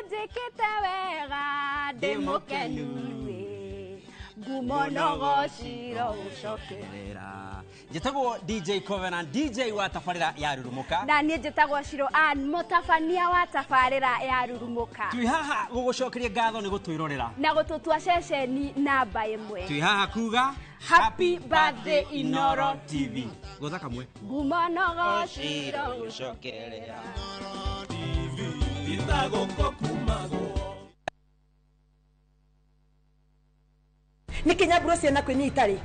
Ũnjĩkĩte wega ndĩ mũkenu ngumo no gũcokerera. Njĩtagwo DJ Covenant, DJ wa tabarĩra ya Rurumuka. Na niĩ njĩtagwo Shiro Ann, mũtabania wa tabarĩra ya Rurumuka. Twĩ haha gũgũcokeria ngatho nĩ gũtwĩrorera na gũtũtua ceceni namba ĩmwe. Twĩ haha kuga Happy birthday Inoro TV. Gũtha kamwe. Ngumo no gũcokerera.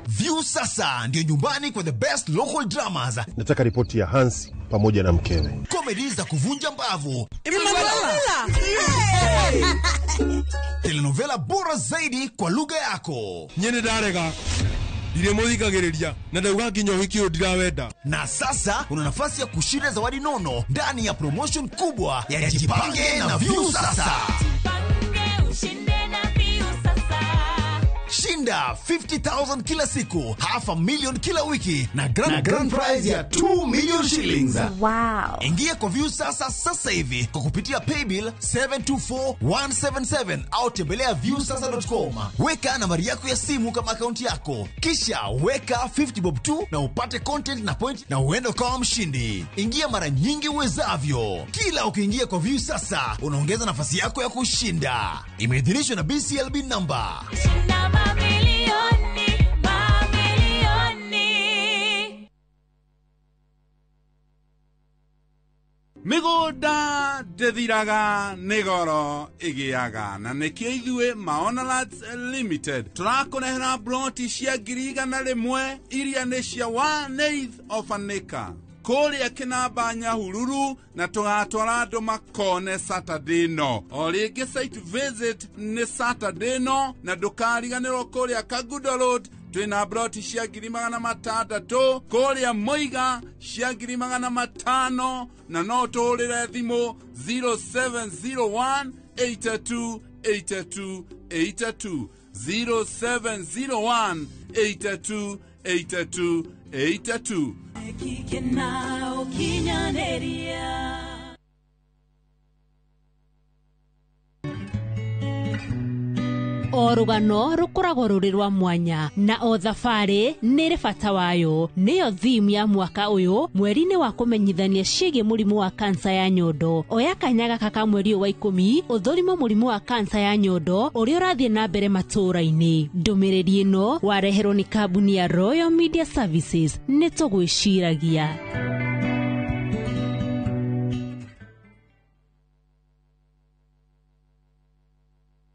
View sasa ndio nyumbani kwa the best local dramas. Nataka ripoti ya Hans pamoja na mkewe. Comedy za kuvunja mbavu. Telenovela bora zaidi kwa lugha yako. Nyene darega. Na Na sasa una nafasi ya kushinda zawadi nono ndani ya promotion kubwa ya Jipange na View Sasa. Jipange ushinde na View Sasa. Shinda 50,000 kila siku, 500,000 kila wiki na grand prize ya 2 million shillings. Wow. Ingia kwa View Sasa sasa hivi kwa kupitia paybill 724177 au tembelea viewsasa.com. Weka nambari yako ya simu kama akaunti yako. Kisha weka 50 bob 2 na upate content na point na uende kama mshindi. Ingia mara nyingi uwezavyo. Kila ukiingia kwa View Sasa unaongeza nafasi yako ya kushinda. Imeidhinishwa na BCLB number. Shinda mamilioni, mamilioni. Migunda ndĩthiraga nĩ goro ĩgĩaga na nĩkĩo ithuĩ Maona Lands Limited tũrakũrehera ploti cia 100,000 iria nĩ cia 1/8 of an acre kũrĩa Kĩnamba Nyahururu na tũgatwara andũ makone Saturday no o rĩngĩ site visit nĩ Saturday no na ndũkariganĩrwo kũrĩa Kagudo Road twĩna ploti cia 600,000 kũrĩa Moiga cia 500,000 na no tũhũrĩre thimũ 0701 82 82 82 0701 82 82 82. O rũgano rũkoragwo rũrĩ rwa mwanya na o thabarĩ nĩ bata wayo. Nĩyo theme ya mwaka ũyũ mweri-inĩ wa kũmenyithania ciĩgiĩ mũrimũ wa kansa ya nyondo. Oya kanya gaka ka mweri ũyũ wa 10 ũthũrimo mũrimũ wa kansa ya nyondo ũrĩa ũrathiĩ na mbere matũũra-inĩ. Ndũmĩrĩri ĩno wareherwo nĩ kambuni ya Royal Media Services. Nĩ tũgwĩciragia.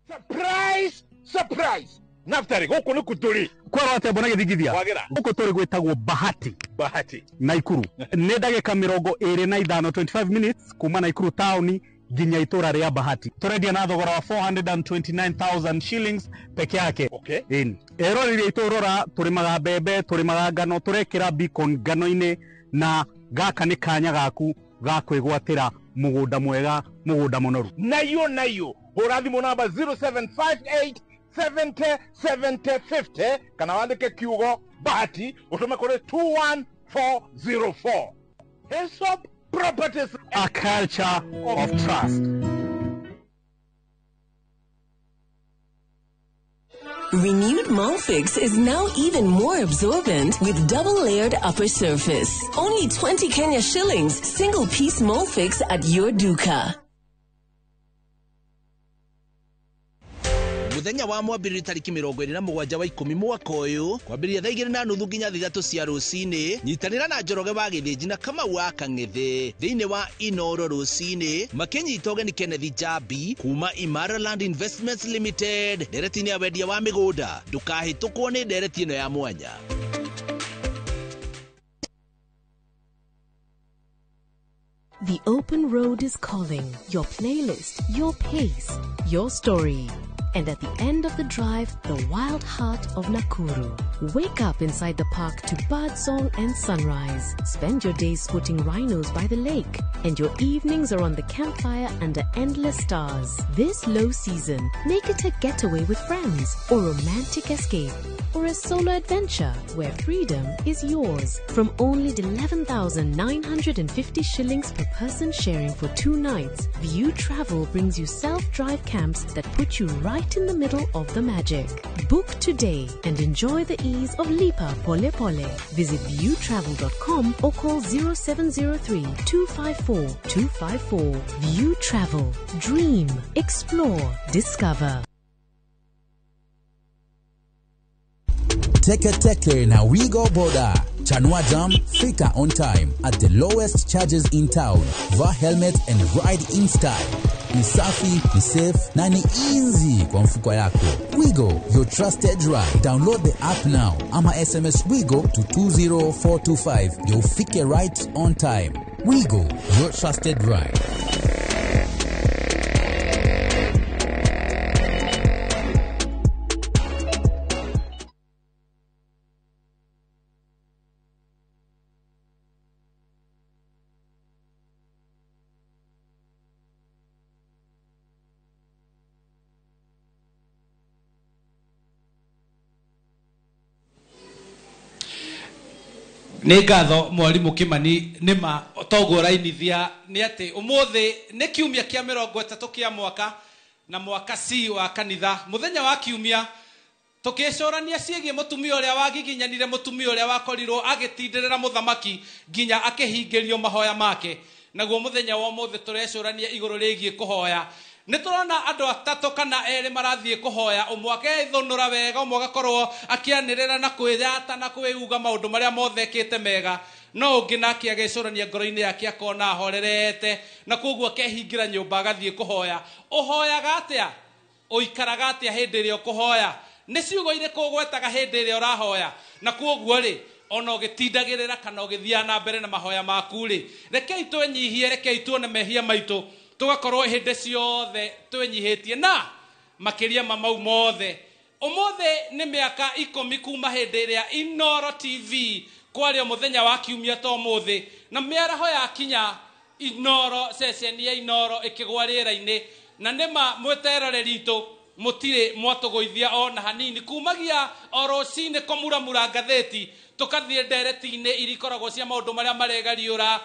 Surprise! Surprise! Naftari, gũkũ nĩ kũtũrĩ. Kwĩrwo atĩa mbona gĩthingithia? Wagĩra. Gũkũ tũrĩ gwĩtagwo Bahati. Bahati. Naikuru. Nĩ ndagĩka 25, 25 minutes kuma Naikuru taũni nginya itũra rĩa Bahati. Tũrendia na thogora wa 429,000 shillings peke yake. Okay. Ĩni. Eroreri aitũ rora, tũrĩmaga mbembe, tũrĩmaga ngano, tũrekĩra beacon ngano-inĩ na gaka nĩ kanya gaku ga kwĩgwatĩra mũgũnda mwega, mũgũnda mũnoru. Nayo nayo. Hũra thimũ namba 0758 70 70 50 kana wandĩke kiugo Bahati ũtũme kũrĩ 21404. Hesop Properties, a culture of trust. Renewed Molfix is now even more absorbent with double-layered upper surface. Only 20 Kenya shillings, single-piece Molfix at your duka. Muthenya wa mwambĩrĩrio tarĩki 27 wa 10 mwaka ũyũ kwambĩrĩria thaa 2:30 nginya 3 cia rũcinĩ nyitanĩra na Njoroge wa Gĩthĩnji na Kamau wa Kang'ethe thĩinĩ wa Inoro rũcinĩ makĩnyita ũgeni Kenneth Njambi kuma Imara Land Investments Limited ndereti-inĩ ya wendia wa mĩgũnda. Ndũkahĩtũkwo nĩ ndereti ĩno ya mwanya. The open road is calling. Your playlist, your pace, your story. And at the end of the drive, the wild heart of Nakuru. Wake up inside the park to birdsong and sunrise. Spend your days spotting rhinos by the lake. And your evenings are on the campfire under endless stars. This low season, make it a getaway with friends or romantic escape or a solo adventure where freedom is yours. From only 11,950 shillings per person sharing for 2 nights, View Travel brings you self-drive camps that put you right in the middle of the magic. Book today and enjoy the ease of Lipa Pole Pole. Visit viewtravel.com or call 0703 254 254. View Travel. Dream, explore, discover. Teke Teke na Wigo Boda. Chanua Jam, fika on time at the lowest charges in town. Vaa helmet and ride in style. Ni safi, ni safe na ni easy kwa mfuko yako. Wigo, your trusted ride. Download the app now ama SMS Wigo to 20425. You'll fike right on time. Wigo, your trusted ride. Nĩ ngatho mwarimũ Kimani nĩ ma toguo ũrainithia nĩ atĩ ũmũthĩ nĩ kiumia kĩa 30 kĩa mwaka na mwaka C wa kanitha mũthenya wa kiumia tũkĩcũrania ciĩgiĩ mũtumia ũrĩa wagiginyanire mũtumia ũrĩa wakorirwo agĩtindĩrĩra mũthamaki nginya akĩhingĩrio mahoya make naguo mũthenya wa ũmũthĩ tũrecũrania igũrũ rĩgiĩ kũhoya. Nĩ tũrona andũ atatũ kana erĩ marathiĩ kũhoya, ũmwe akethũnũra wega, ũmwe agakorwo akĩanĩrĩra na kwĩyata na kwĩuga maũndũ marĩa mothe ekĩte mega, no ũngĩ nake agecũrania ngoro-inĩ yake akona ahorerete na koguo akehingĩra nyũmba agathiĩ kũhoya. Ũhoyaga atĩa? Ũikaraga atĩa hĩndĩ ĩrĩa ũkũhoya? Nĩ ciugo irĩkũ ũgwetaga hĩndĩ ĩrĩa ũrahoya? Na koguo rĩ, ona ũgĩtindagĩrĩra kana ũgĩthiaga na mbere na mahoya maku rĩ, rekei twenyihie, rekei tuone mehia maitũ, tugakorwo hĩndĩ ciothe twenyihĩtie na makĩria ma mau mothe. Ũmũthĩ nĩ mĩaka 10 kuma hĩndĩ ĩrĩa Inoro TV kwario mũthenya wa kiumia ta ũmũthĩ, na mĩaraho yakinya Inoro, ceceni ya Inoro ĩkĩgwa rĩera-inĩ, na nĩma mwĩterore ritũ mũtirĩ mwatũgũithia ona hanini kumagia o rũcinĩ kũmuramura ngathĩti tũkathiĩ ndereti-inĩ iria ikoragwo cia maũndũ marĩa maregariũra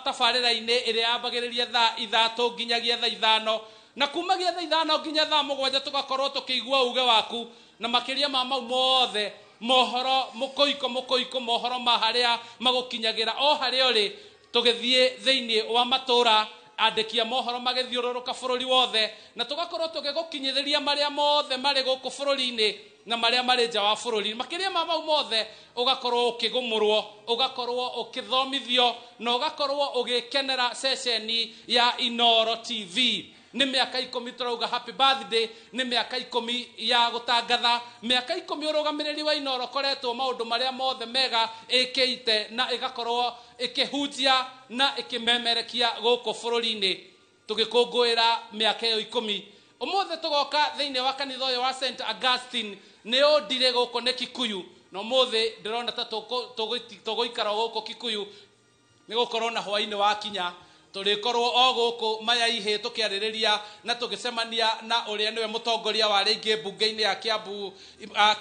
tabarĩra-inĩ ĩrĩa yambagĩrĩria thaa 3 nginyagia thaa 5, na kumagia thaa 5 nginya thaa 7 tũgakorwo tũkĩigua uge waku, na makĩria ma mau mothe mohoro mũkũiko mũkũiko mohoro ma harĩa magũkinyagĩra o harĩa ũrĩ, tũgĩthiĩ thĩinĩ wa matũra andĩki a mohoro magĩthiũrũrũka bũrũri wothe, na tũgakorwo tũgĩgũkinyithĩria marĩa mothe marĩ gũkũ bũrũri-inĩ na marĩa marĩ nja wa bũrũri. Makĩria ma mau mothe ũgakorwo ũkĩgũmũrwo, ũgakorwo ũkĩthomithio na ũgakorwo ũgĩkenera ceceni ya Inoro TV. Nĩ mĩaka 10 tũrauga happy birthday, nĩ mĩaka 10 ya gũtangatha, mĩaka 10 ũrũgamĩrĩri wa Inoro koretwo maũndũ marĩa mothe mega ĩkĩite na ĩgakorwo ĩkĩhunjia na ĩkĩmemerekia gũkũ bũrũri-inĩ, tũgĩkũngũĩra mĩaka ĩyo 10. Ũmũthĩ tũgoka thĩinĩ wa kanitha ũyũ wa St Augustine, nĩ ũndire gũkũ nĩ Kikuyu, na ũmũthĩ ndĩrona ta tũgũikara gũkũ Kikuyu nĩ gũkorwo na hwaĩ-inĩ wakinya tũrĩkorwo o gũkũ Mayaihĩ tũkĩarĩrĩria na tũgĩcemania na ũrĩa nĩwe mũtongoria wa rĩngĩ mbunge-inĩ ya Kiambu,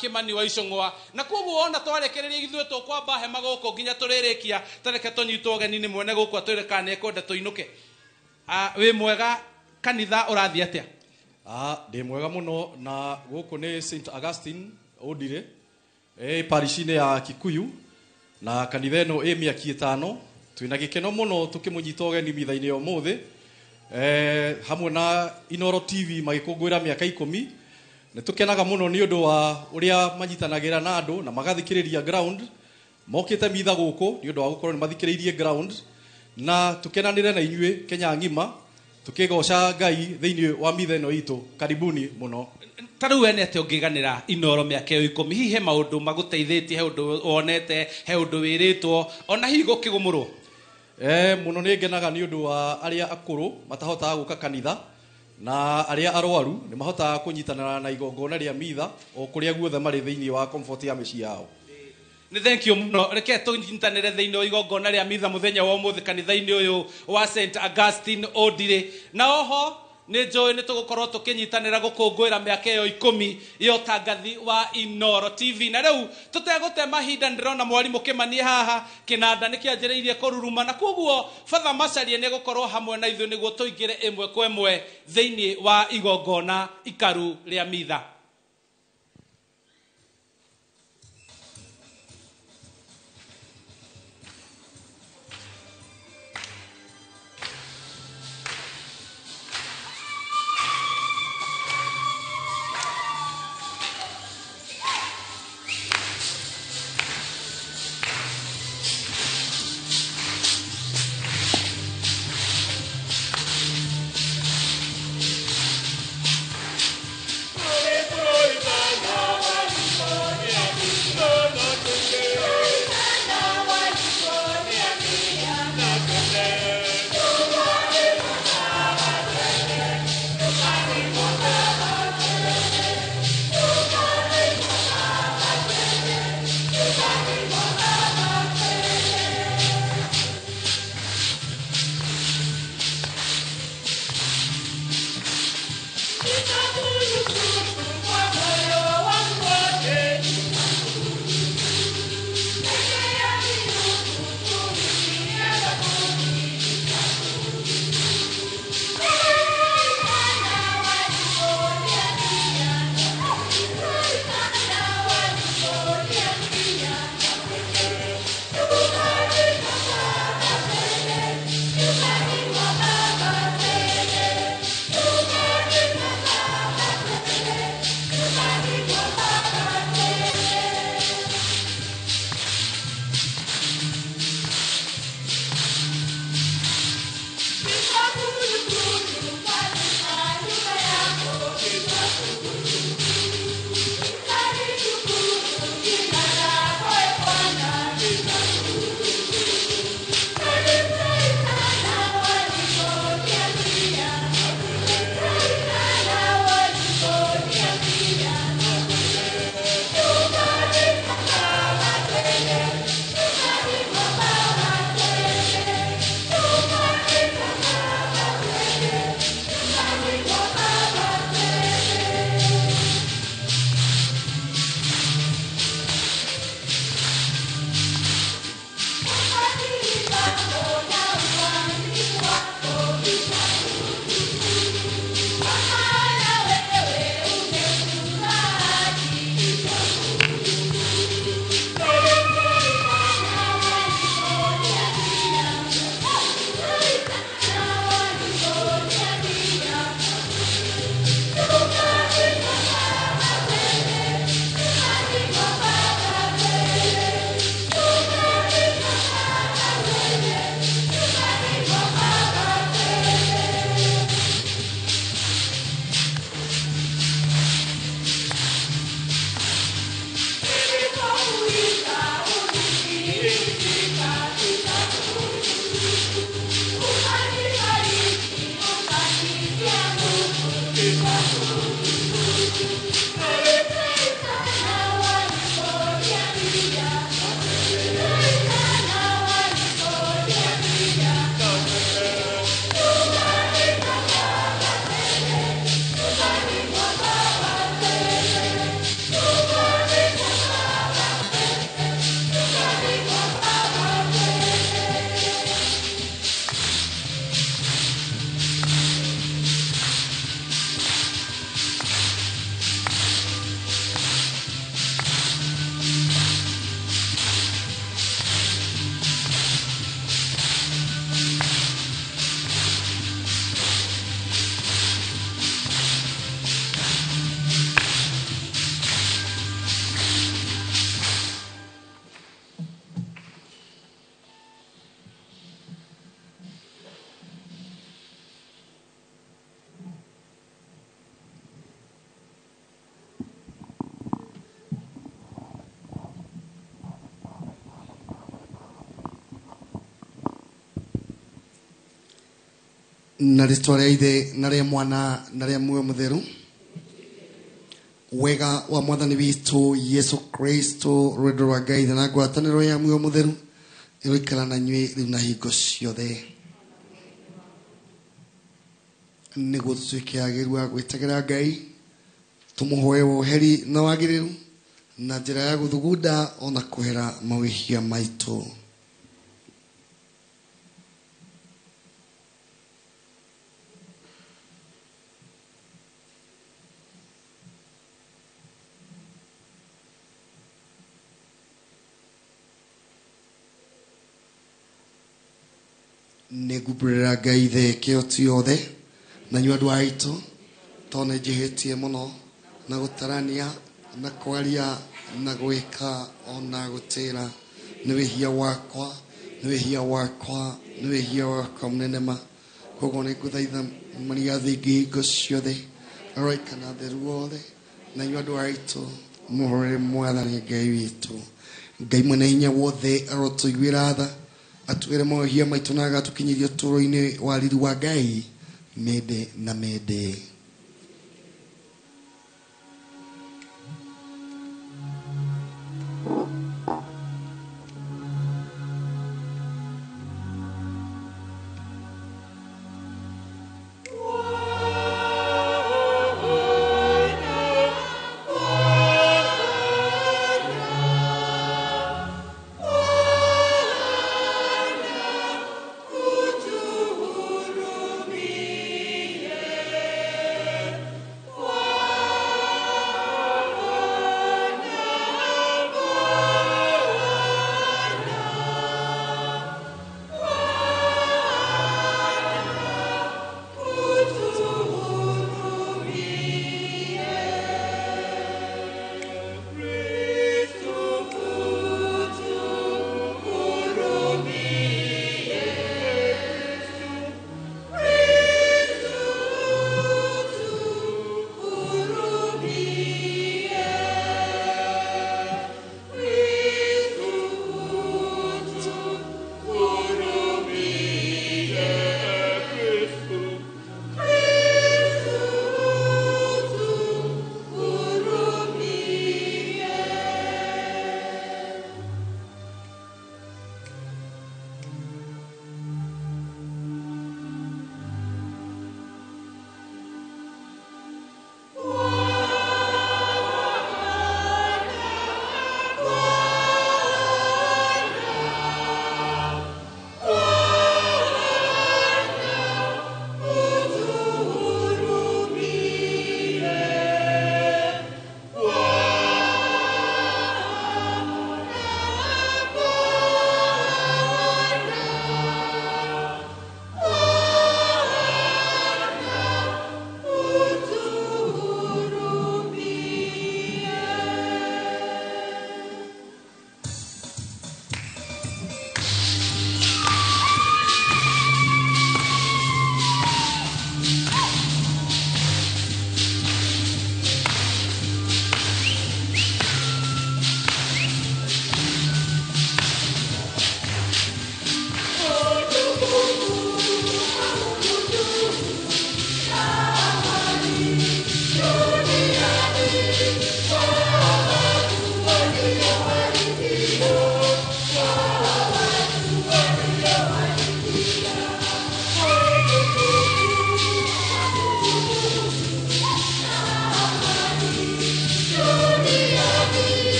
Kimani wa Ichung'wa. Na koguo ona twarekereria ithuĩ tũkwamba hema gũkũ nginya tũrĩrĩkia, tareke tũnyitwo ũgeni nĩ mwene gũkũ atwĩre kana nĩekwenda tũinũke. Wĩ mwega kanitha ũrathiĩ atĩa? Ndĩ mwega mũno, na gũkũ nĩ St Augustine Ũndire, parish-inĩ ya Kikuyu, na kanitha ĩno ĩ mĩaki 5. Twĩna gĩkeno mũno tũkĩmũnyita ũgeni mitha-inĩ ya ũmũthĩ, hamwe na Inoro TV magĩkũngũĩra mĩaka 10. Nĩ tũkenaga mũno nĩ ũndũ wa ũrĩa manyitanagĩra na andũ na magathikĩrĩria ground. Mokĩte mitha gũkũ nĩ ũndũ wa gũkorwo nĩ mathikĩrĩirie ground, na tũkenanĩre na inyuĩ Kenya ng'ima tũkĩgoca Ngai thĩinĩ wa mitha ĩno itũ. Karibuni mũno. Ta rĩu we nĩ atĩa ũngĩganĩra Inoro mĩaka ĩyo 10? Hihi he maũndũ magũteithĩtie, he ũndũ wonete, he ũndũ wĩrĩtwo, ona hihi gũkĩgũmũrwo? Mũno nĩ ngenaga nĩ ũndũ wa arĩa akũrũ matahotaga gũka kanitha, Na arĩa arwaru nĩ mahotaga kũnyitanĩra na igongona rĩa mitha o kũrĩa guothe marĩ thĩinĩ wa comfort ya mĩciĩ yao. Nĩ thank you mũno. Reke tũnyitanĩre thĩinĩ wa igongona rĩa mitha mũthenya wa ũmũthĩ kanitha-inĩ ũyũ wa St Augustine Ondiri. Na oho nĩ njũĩ nĩ tũgũkorwo tũkĩnyitanĩra gũkũngũĩra mĩaka ĩyo 10 ya ũtangathi wa Inooro TV. Na rĩu tũtegũte mahinda, ndĩrona mwarimũ Kĩmani haha, kĩnanda nĩ kĩanjĩrĩirie kũruruma, na koguo Father Macharia nĩ egũkorwo hamwe na ithuĩ nĩguo tũingĩre ĩmwe kwa ĩmwe thĩinĩ wa igongona ikaru rĩa mitha. Na rĩtwa rĩa Ithe na rĩa Mwana na rĩa Muoyo Mũtheru. Wega wa Mwathani witũ Yesu Kristo, rwendo rwa Ngai Ithe na ngwatanĩro ya Muoyo Mũtheru ĩroikara na inyuĩ rĩu na hingo ciothe, nĩguo tũtuĩke agĩrĩru a gwĩtagĩra Ngai, tũmũhoe woheri na wagĩrĩru na njĩra ya gũthugunda ona kwehera mawĩhia maitũ. Nĩngumbũrĩra Ngai Ithe kĩhoti yothe na inyuĩ andũ aitũ, tondũ nĩnjĩhĩtie mũno na gũtarania na kwaria na gwĩka ona gũtĩra. Nĩ wĩhia wakwa, nĩ wĩhia wakwa, nĩ wĩhia wakwa mũnene ma. Koguo nĩngũthaitha Maria thingi hingo ciothe, araika na atheru othe na inyuĩ andũ aitũ, mũhorere Mwathani Ngai witũ. Ngai mwene hinya wothe arotũiguĩra tha, atwĩre mawĩhia maitũ na agatũkinyĩria ũtũũro-inĩ wa riri wa Ngai mĩndĩ na mĩndĩ.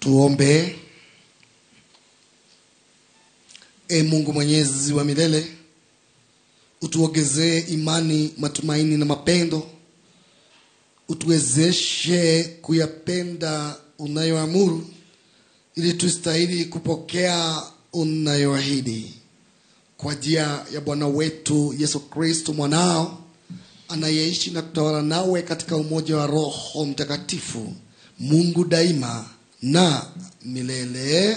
Tuombe. E Mungu mwenyezi wa milele, utuongezee imani, matumaini na mapendo, utuwezeshe kuyapenda unayoamuru, ili tustahili kupokea unayoahidi, kwa njia ya Bwana wetu Yesu Kristo mwanao, anayeishi na kutawala nawe katika umoja wa Roho Mtakatifu, Mungu daima na milele.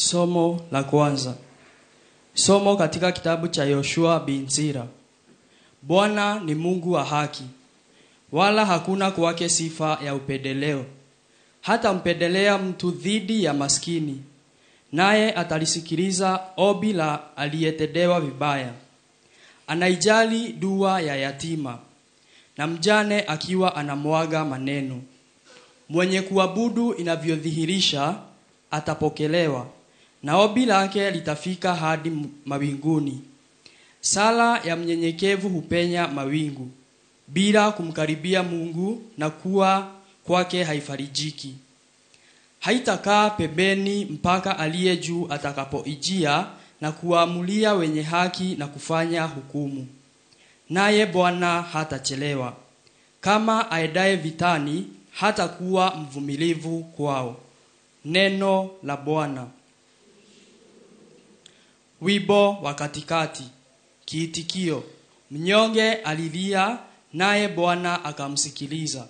Somo la kwanza. Somo katika kitabu cha Yoshua bin Sira. Bwana ni Mungu wa haki, wala hakuna kwake sifa ya upendeleo. Hata mpendelea mtu dhidi ya maskini, naye atalisikiliza ombi la aliyetendewa vibaya. Anaijali dua ya yatima na mjane akiwa anamwaga maneno. Mwenye kuabudu inavyodhihirisha atapokelewa, na ombi lake litafika hadi mawinguni. Sala ya mnyenyekevu hupenya mawingu bila kumkaribia Mungu, na kuwa kwake haifarijiki. Haitakaa pembeni mpaka aliye juu atakapoijia na kuwaamulia wenye haki na kufanya hukumu. Naye Bwana hatachelewa. Kama aendaye vitani, hatakuwa mvumilivu kwao. Neno la Bwana. Wimbo wa katikati. Kiitikio: mnyonge alilia, naye Bwana akamsikiliza.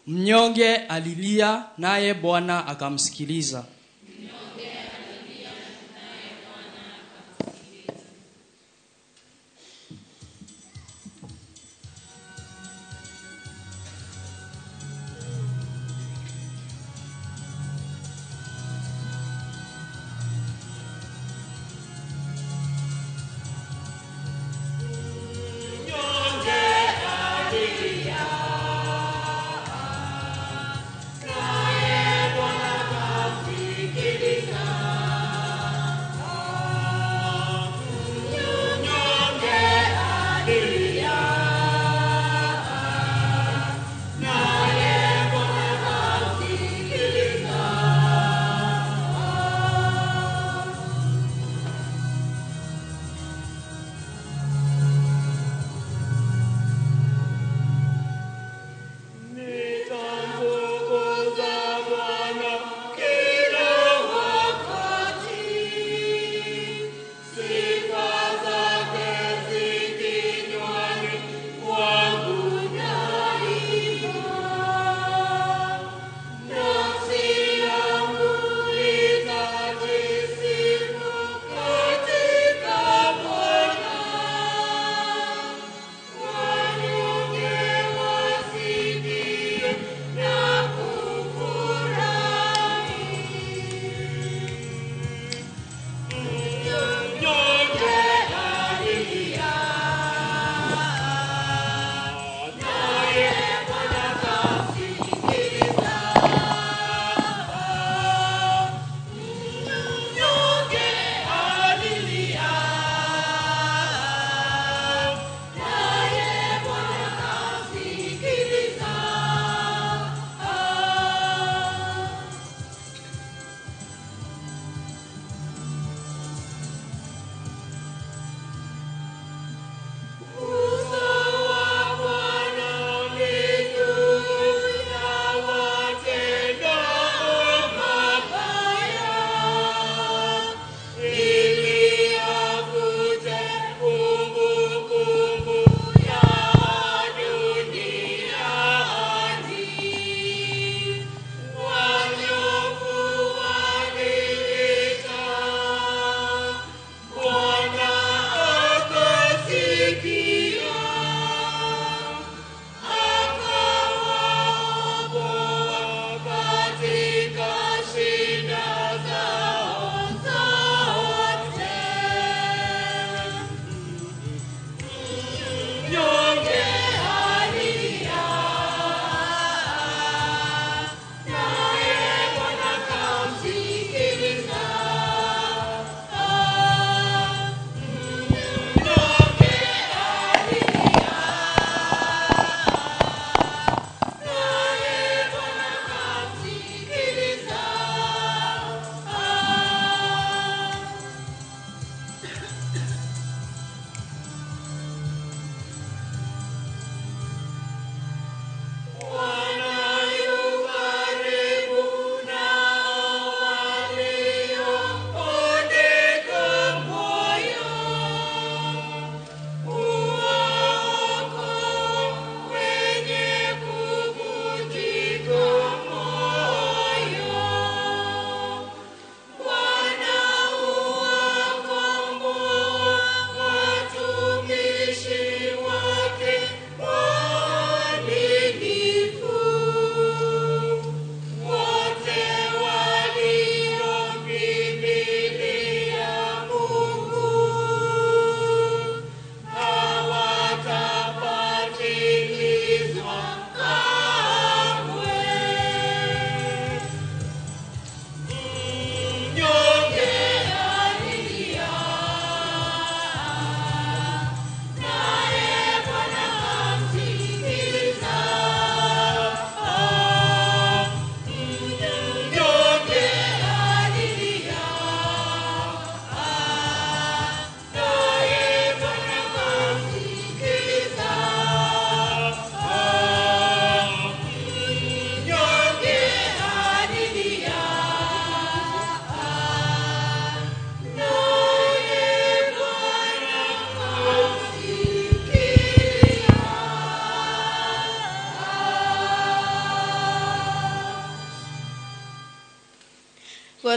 Mnyonge alilia, naye Bwana akamsikiliza. Naye Bwana akamsikiliza.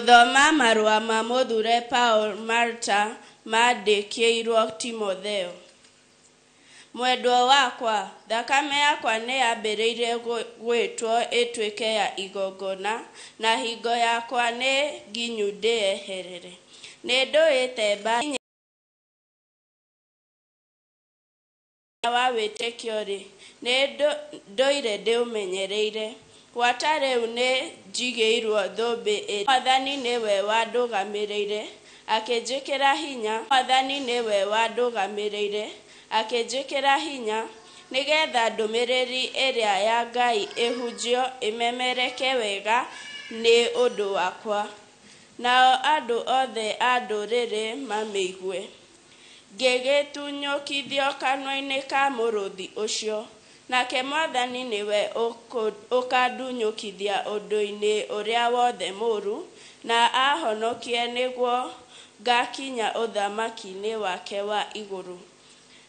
Gũthoma marũa ma mũthure Paul Marta mandĩkĩirwo Timotheo. Mwendwa wakwa, thakame yakwa nĩ yambĩrĩirie gwĩtwo ĩtuĩke ya igongona, na hingo yakwa nĩ nginyu ndĩeherere. Nĩ ndũĩte mbaara wa wĩtĩkio-rĩ, nĩ ndũire ndĩũmenyereire. Gwata rĩu nĩ njigĩirwo thũmbĩ ĩrĩa Mwathani nĩwe wandũgamĩrĩire, akĩnjĩkĩra hinya. Mwathani nĩwe wandũgamĩrĩire, akĩnjĩkĩra hinya, nĩgetha ndũmĩrĩri ĩrĩa ya Ngai ĩhunjio ĩmemereke wega nĩ ũndũ wakwa, nao andũ othe a ndũrĩrĩ mamĩigue. Ngĩgĩtunyũkithio kanua-inĩ ka mũrũthi ũcio, nake Mwathani nĩwe ũkandunyũkithia ũndũ-inĩ ũrĩa wothe mũũru, na aahonokie nĩguo ngakinya ũthamaki-inĩ wake wa igũrũ.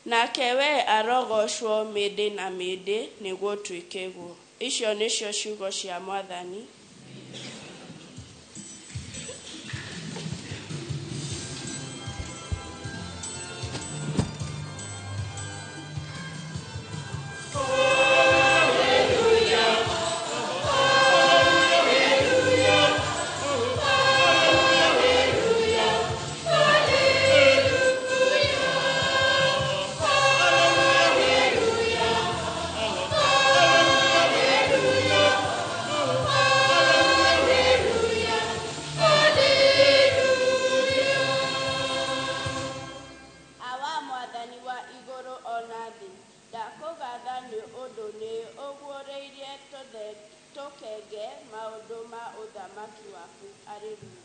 Nake we arogocwo mĩndĩ na mĩndĩ, nĩguo tuĩke guo. Icio nĩcio ciugo cia Mwathani. Awa Mwathani wa igũrũ ona thĩ, ndakũgatha nĩ ũndũ nĩ ũguũrĩirie tũkenge maũndũ ma ũthamaki waku. Haleluya.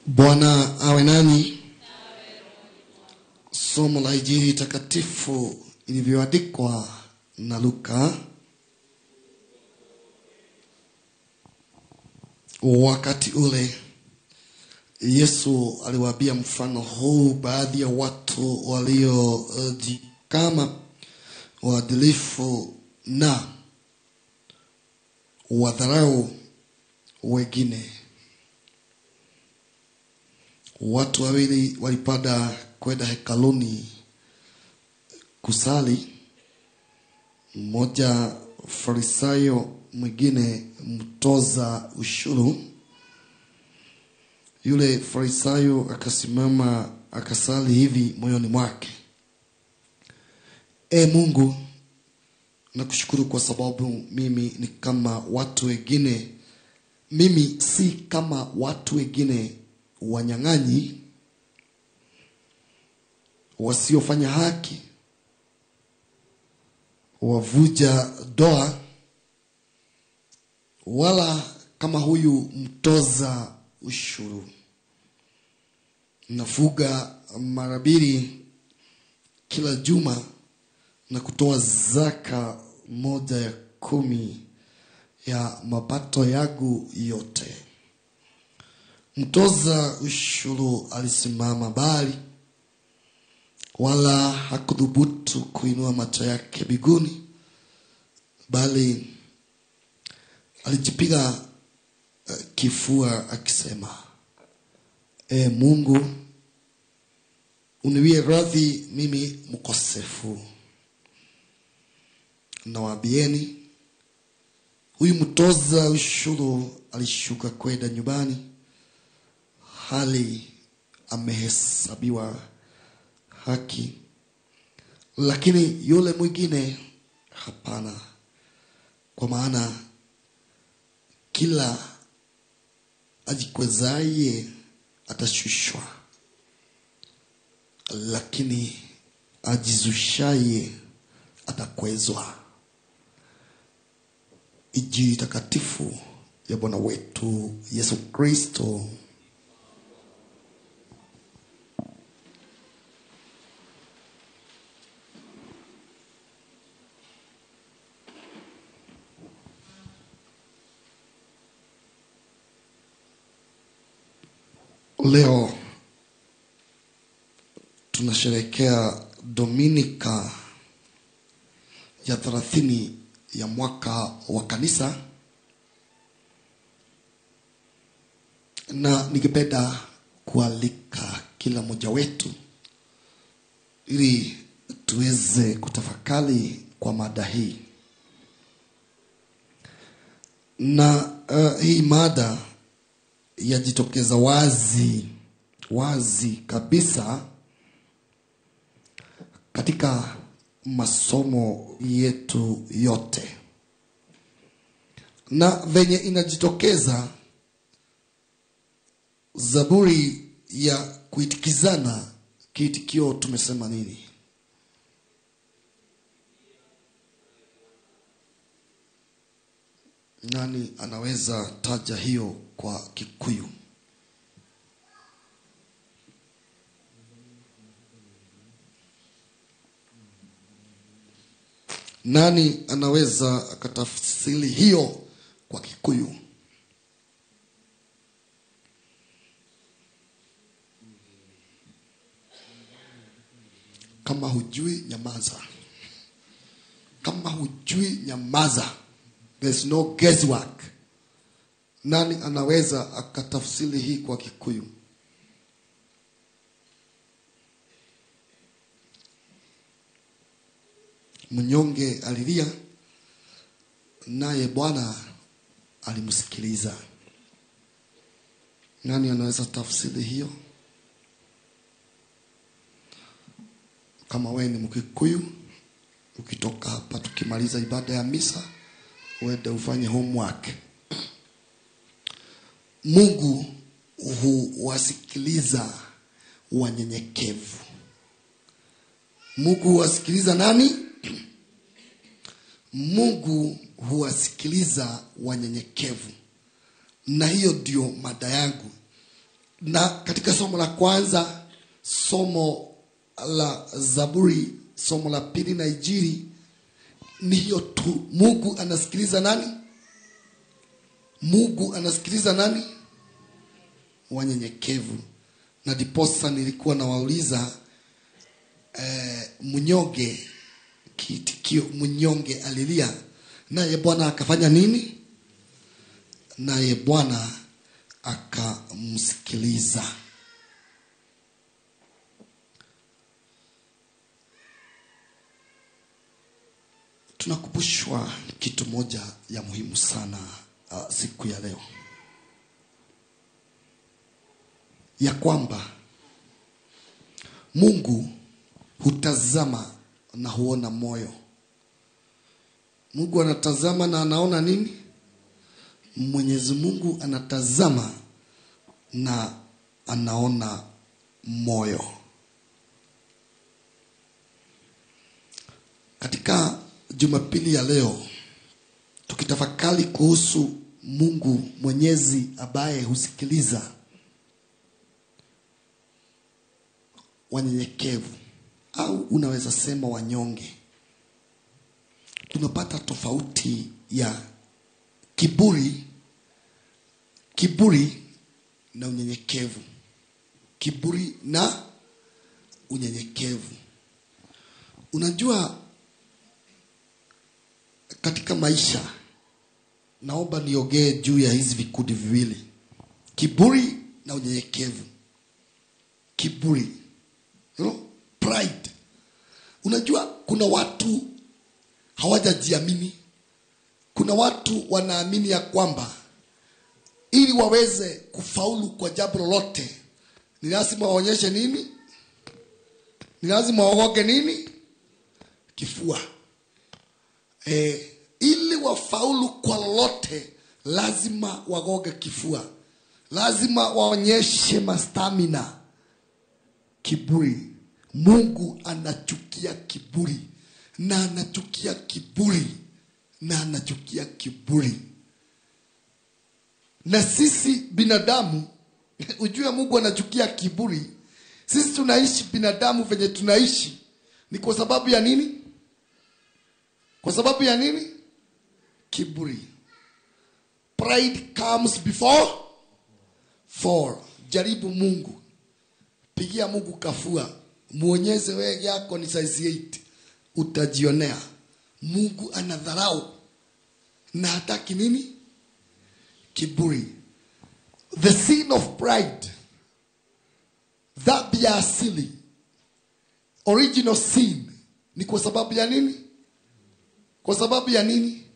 Bwana awe nani. Somo la Injili takatifu ilivyoandikwa na Luka. Wakati ule Yesu aliwaambia mfano huu baadhi ya watu waliojikama waadilifu na wadharau wengine. Watu wawili walipanda kwenda hekaluni kusali, mmoja Farisayo, mwingine mtoza ushuru. Yule Farisayo akasimama akasali hivi moyoni mwake: E Mungu, nakushukuru kwa sababu mimi ni kama watu wengine, mimi si kama watu wengine, wanyang'anyi, wasiofanya haki, wavuja doa, wala kama huyu mtoza ushuru. Nafuga mara mbili kila juma na kutoa zaka 1/10 ya mapato yangu yote. Mtoza ushuru alisimama mbali, wala hakudhubutu kuinua macho yake mbinguni, bali alijipiga kifua akisema, E Mungu, uniwie radhi mimi mkosefu. Nawaambieni, huyu mtoza ushuru alishuka kwenda nyumbani hali amehesabiwa haki, lakini yule mwingine hapana. Kwa maana kila ajikwezaye atashushwa, lakini ajizushaye atakwezwa. Injili takatifu ya Bwana wetu Yesu Kristo. Leo tunasherehekea Dominika ya 30 ya mwaka wa kanisa, na ningependa kualika kila mmoja wetu ili tuweze kutafakari kwa mada hii. Na hii mada yajitokeza wazi wazi kabisa katika masomo yetu yote, na venye inajitokeza Zaburi ya kuitikizana, kiitikio tumesema nini? Nani anaweza taja hiyo kwa Kikuyu? Nani anaweza akatafsiri hiyo kwa Kikuyu? Kama hujui nyamaza. Kama hujui nyamaza. There's no guesswork. Nani anaweza akatafsiri hii kwa Kikuyu? Mnyonge alilia, naye Bwana alimsikiliza. Nani anaweza tafsiri hiyo? Kama wewe ni Mkikuyu, ukitoka hapa tukimaliza ibada ya misa, uende ufanye homework. Mungu huwasikiliza wanyenyekevu. Mungu huwasikiliza nani? Mungu huwasikiliza wanyenyekevu. Na hiyo ndio mada yangu. Na katika somo la kwanza, somo la Zaburi, somo la pili na Injili, ni hiyo tu. Mungu anasikiliza nani? Mungu anasikiliza nani? Wanyenyekevu. Na diposa nilikuwa nawauliza mnyonge, kiitikio mnyonge alilia, naye Bwana akafanya nini? Naye Bwana akamsikiliza. Tunakumbushwa kitu moja ya muhimu sana siku ya leo, ya kwamba Mungu hutazama na huona moyo. Mungu anatazama na anaona nini? Mwenyezi Mungu anatazama na anaona moyo. Katika Jumapili ya leo, tukitafakari kuhusu Mungu Mwenyezi ambaye husikiliza wanyenyekevu, au unaweza sema wanyonge, tunapata tofauti ya kiburi na unyenyekevu. Kiburi na unyenyekevu. Unajua, katika maisha, naomba niongee juu ya hizi vikundi viwili, kiburi na unyenyekevu. Kiburi, you know, pride. Unajua kuna watu hawajajiamini. Kuna watu wanaamini ya kwamba ili waweze kufaulu kwa jambo lolote ni lazima waonyeshe nini? Ni lazima waoge nini? Kifua. Ili wafaulu kwa lolote lazima wagoge kifua. Lazima waonyeshe mastamina. Kiburi. Mungu anachukia kiburi. na anachukia kiburi, na anachukia kiburi. Na sisi binadamu, ujue Mungu anachukia kiburi. Sisi tunaishi binadamu venye tunaishi ni kwa sababu ya nini? Kwa sababu ya nini? Kiburi. Pride comes before fall. Jaribu Mungu, pigia Mungu kafua, muonyeze wewe yako ni size 8, utajionea. Mungu anadharau na hataki nini? Kiburi. The sin of pride, dhambi ya asili, original sin, ni kwa sababu ya nini? Kwa sababu ya nini?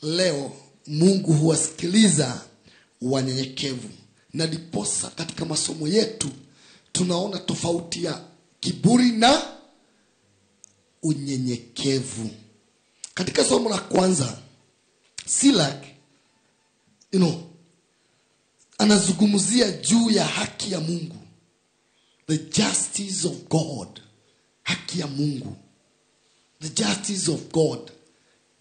Leo Mungu huwasikiliza wanyenyekevu, na ndiposa katika masomo yetu tunaona tofauti ya kiburi na unyenyekevu. Katika somo la kwanza, Silak, anazungumzia juu ya haki ya Mungu, the justice of God, haki ya Mungu, the justice of God,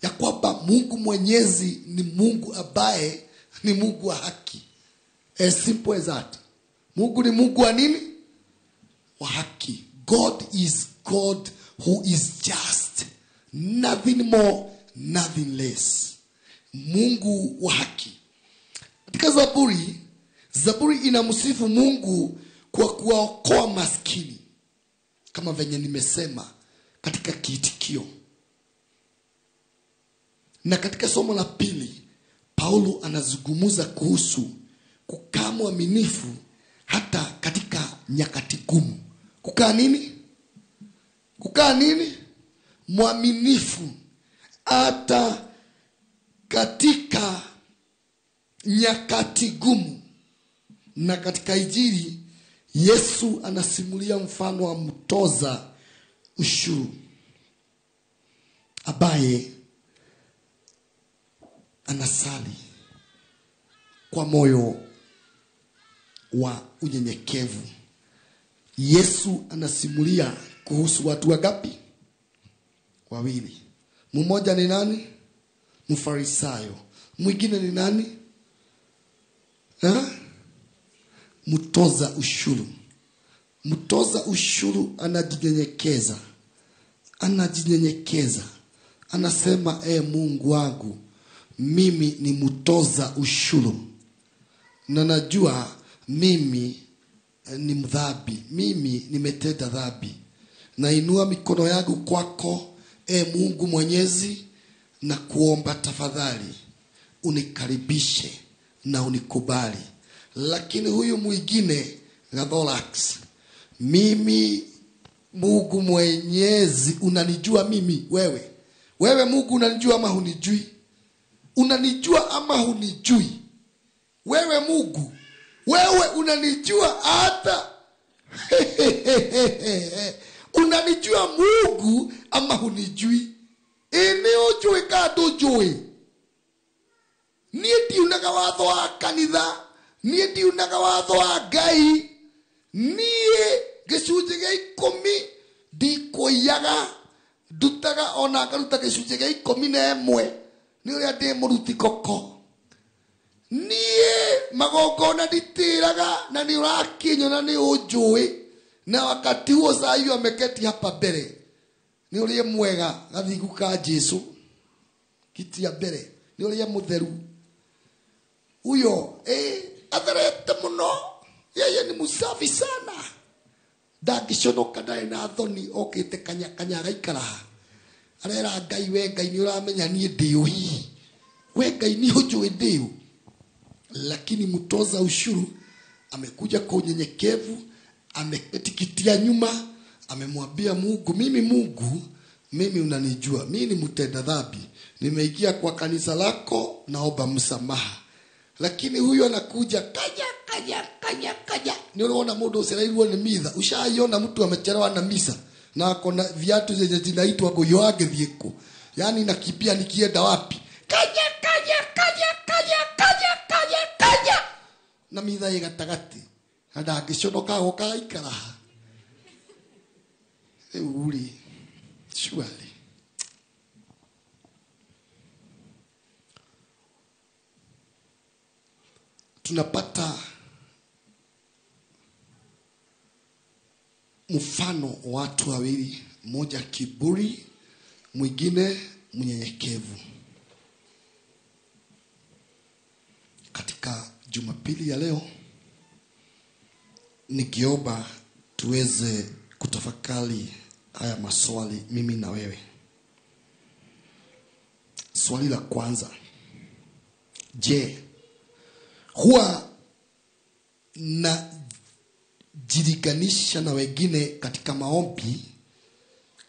ya kwamba Mungu Mwenyezi ni Mungu ambaye ni Mungu wa haki. As simple as that. Mungu ni Mungu wa nini? Wa haki. God is God who is just. Nothing more, nothing less. Mungu wa haki. Katika Zaburi, Zaburi inamsifu Mungu kwa kuwaokoa maskini, kama venye nimesema katika kiitikio. Na katika somo la pili, Paulo anazungumza kuhusu kukaa mwaminifu hata katika nyakati gumu. Kukaa nini? Kukaa nini? Mwaminifu hata katika nyakati gumu. Na katika Injili, Yesu anasimulia mfano wa mtoza ushuru ambaye anasali kwa moyo wa unyenyekevu. Yesu anasimulia kuhusu watu wangapi? Wawili. Mmoja ni nani? Mfarisayo. Mwingine ni nani? Mtoza ushuru. Mtoza ushuru anajinyenyekeza. Anajinyenyekeza. Anasema, Mungu wangu, mimi ni mtoza ushuru, na najua mimi ni mdhambi, mimi nimetenda dhambi. Nainua mikono yangu kwako, Mungu Mwenyezi, na kuomba tafadhali unikaribishe na unikubali. Lakini huyu mwingine Gatholax, mimi Mungu Mwenyezi unanijua mimi, wewe. Wewe Mungu unanijua ama hunijui? Unanijua ama hunijui? Wewe Mungu, wewe unanijua hata unanijua Mungu ama hunijui? Ene ujui ka ndujui? Niĩ ndiunaga watho wa kanitha, niĩ ndiunaga watho wa Ngai, niĩ gĩcunjĩ gĩa 10 ndikũiyaga, ndutaga ona ngaruta gĩcunjĩ gĩa 11 nĩ ũrĩa ndĩ mũruti koko. Niĩ magongona nditĩraga, na nĩ ũrakinyona nĩ ũnjũĩ. Na wakati huo saa hiyo ameketi hapa mbere, nĩ ũrĩa mwega gathigu ka Jesu kiti ya mbere, nĩ ũrĩa mũtheru huyo, atherete mũno, yeye ni msafi sana, ndangĩconoka, ndarĩ na thoni, okĩte kanya kanya agaikara arera Ngai, we Ngai nĩ ũramenya niĩ ndĩ ũ hihi, we Ngai nĩ ũnjũĩ ndĩ ũ. Lakini mtoza ushuru amekuja kwa unyenyekevu, ameketi kiti ya nyuma, amemwambia Mungu, mimi Mungu, mimi unanijua, mimi ni mtenda dhambi, nimeingia kwa kanisa lako, naomba msamaha. Lakini huyu anakuja kanya kanya kanya kanya. Ni unaona mundu ucereirwo ni mitha? Ushaiona mtu amechelewa na misa na akona viatu zenye zinaitwa goyo angĩthiĩ kũ? Yaani nakimbia nikienda wapi? Kanya kanya kanya kanya kanya kanya kanya. Na mitha ĩ gatagatĩ, na ndangĩconoka agoka aikara. Rĩu rĩ, surely tunapata mfano wa watu wawili, mmoja kiburi, mwingine mnyenyekevu. Katika Jumapili ya leo nikiomba tuweze kutafakari haya maswali mimi na wewe. Swali la kwanza: je, huwa najilinganisha na wengine katika maombi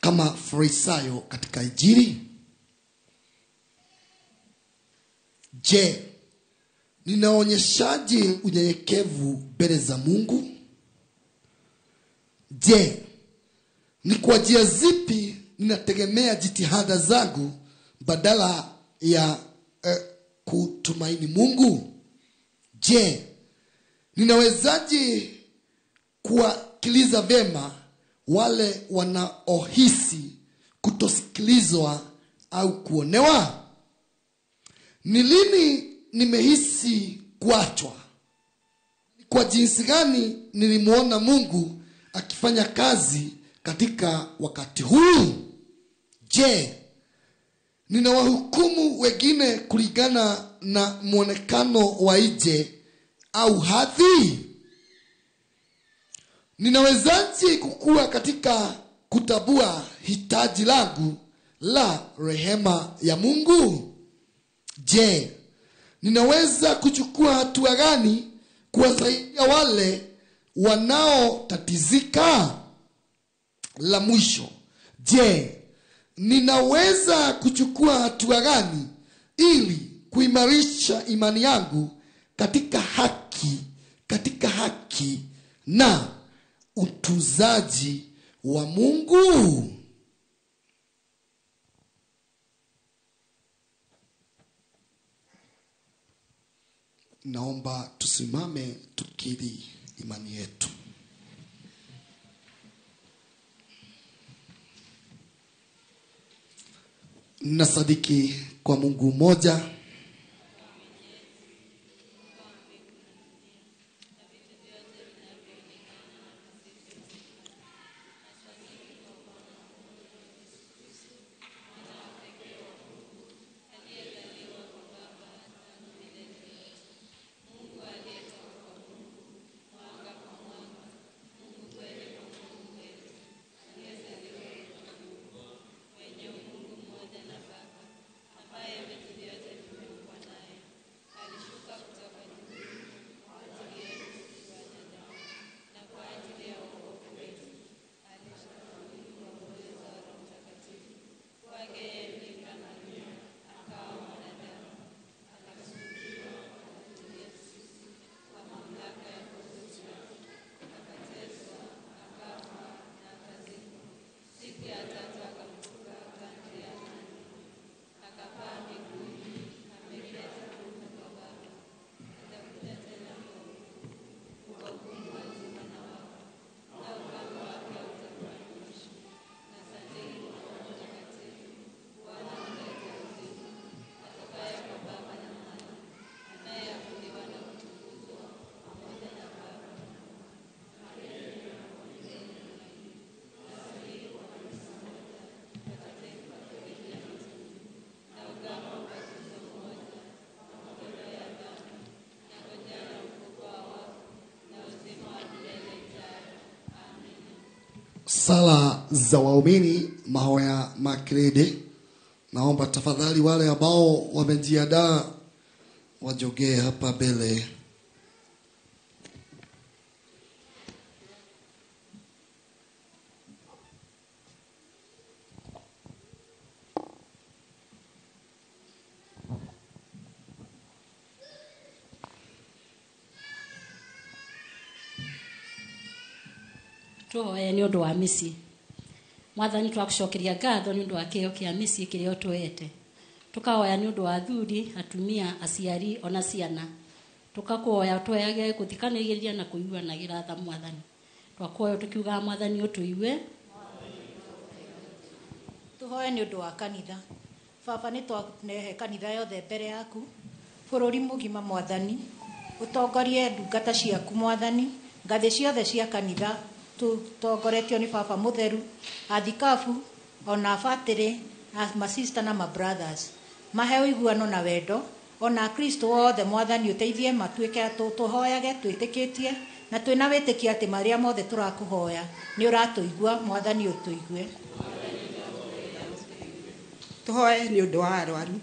kama Farisayo katika Injili? Je, ninaonyeshaje unyenyekevu mbele za Mungu? Je, ni kwa njia zipi ninategemea jitihada zangu badala ya kutumaini Mungu? Je, ninawezaje kuwasikiliza vyema wale wanaohisi kutosikilizwa au kuonewa? Ni lini nimehisi kuachwa? Kwa jinsi gani nilimuona Mungu akifanya kazi katika wakati huu? Je, ninawahukumu wengine kulingana na mwonekano wa nje au hadhi? Ninawezaje kukua katika kutambua hitaji langu la rehema ya Mungu? Je, ninaweza kuchukua hatua gani kuwasaidia wale wanaotatizika? La mwisho, je, ninaweza kuchukua hatua gani ili kuimarisha imani yangu katika haki na utunzaji wa Mungu? Naomba tusimame tukiri imani yetu. Nasadiki kwa Mungu mmoja, Sala za waumini, mahoya makrede. Naomba tafadhali wale ambao wamejiandaa wajogee hapa mbele. Tuhoye ni undu wa mĩciĩ. Mwathani, twakucokeria ngatho ni undu wa kĩheo kĩa mĩciĩ kĩrĩa ũtũhete. Tukahoya ni undu wa athuri, atumia, aciari ona ciana. Tukakuhoya ũtũheage gũthikanĩrĩria na kũiguanagĩra tha Mwathani. Twakuhoya tukiugaga Mwathani ũtũigue. Tuhoe nĩ ũndũ wa kanitha. Baba, nĩ twanehe kanitha yothe mbere yaku, bũrũri mũgima Mwathani. Ũtongorie ndungata ciaku Mwathani, ngathĩ ciothe cia kanitha tũtongoretio nĩ baba mũtheru, athikabu ona abatĩrĩ, masista na mabrothers. Mahe ũiguano na wendo ona Akristo othe Mwathani, ũteithie matuĩke tũhoyage twĩtĩkĩtie na twĩna wĩtĩkio atĩ marĩa mothe tũrakũhoya nĩ ũratũigua. Mwathani, ũtũigue. Tũhoe nĩ ũndũ wa arwaru.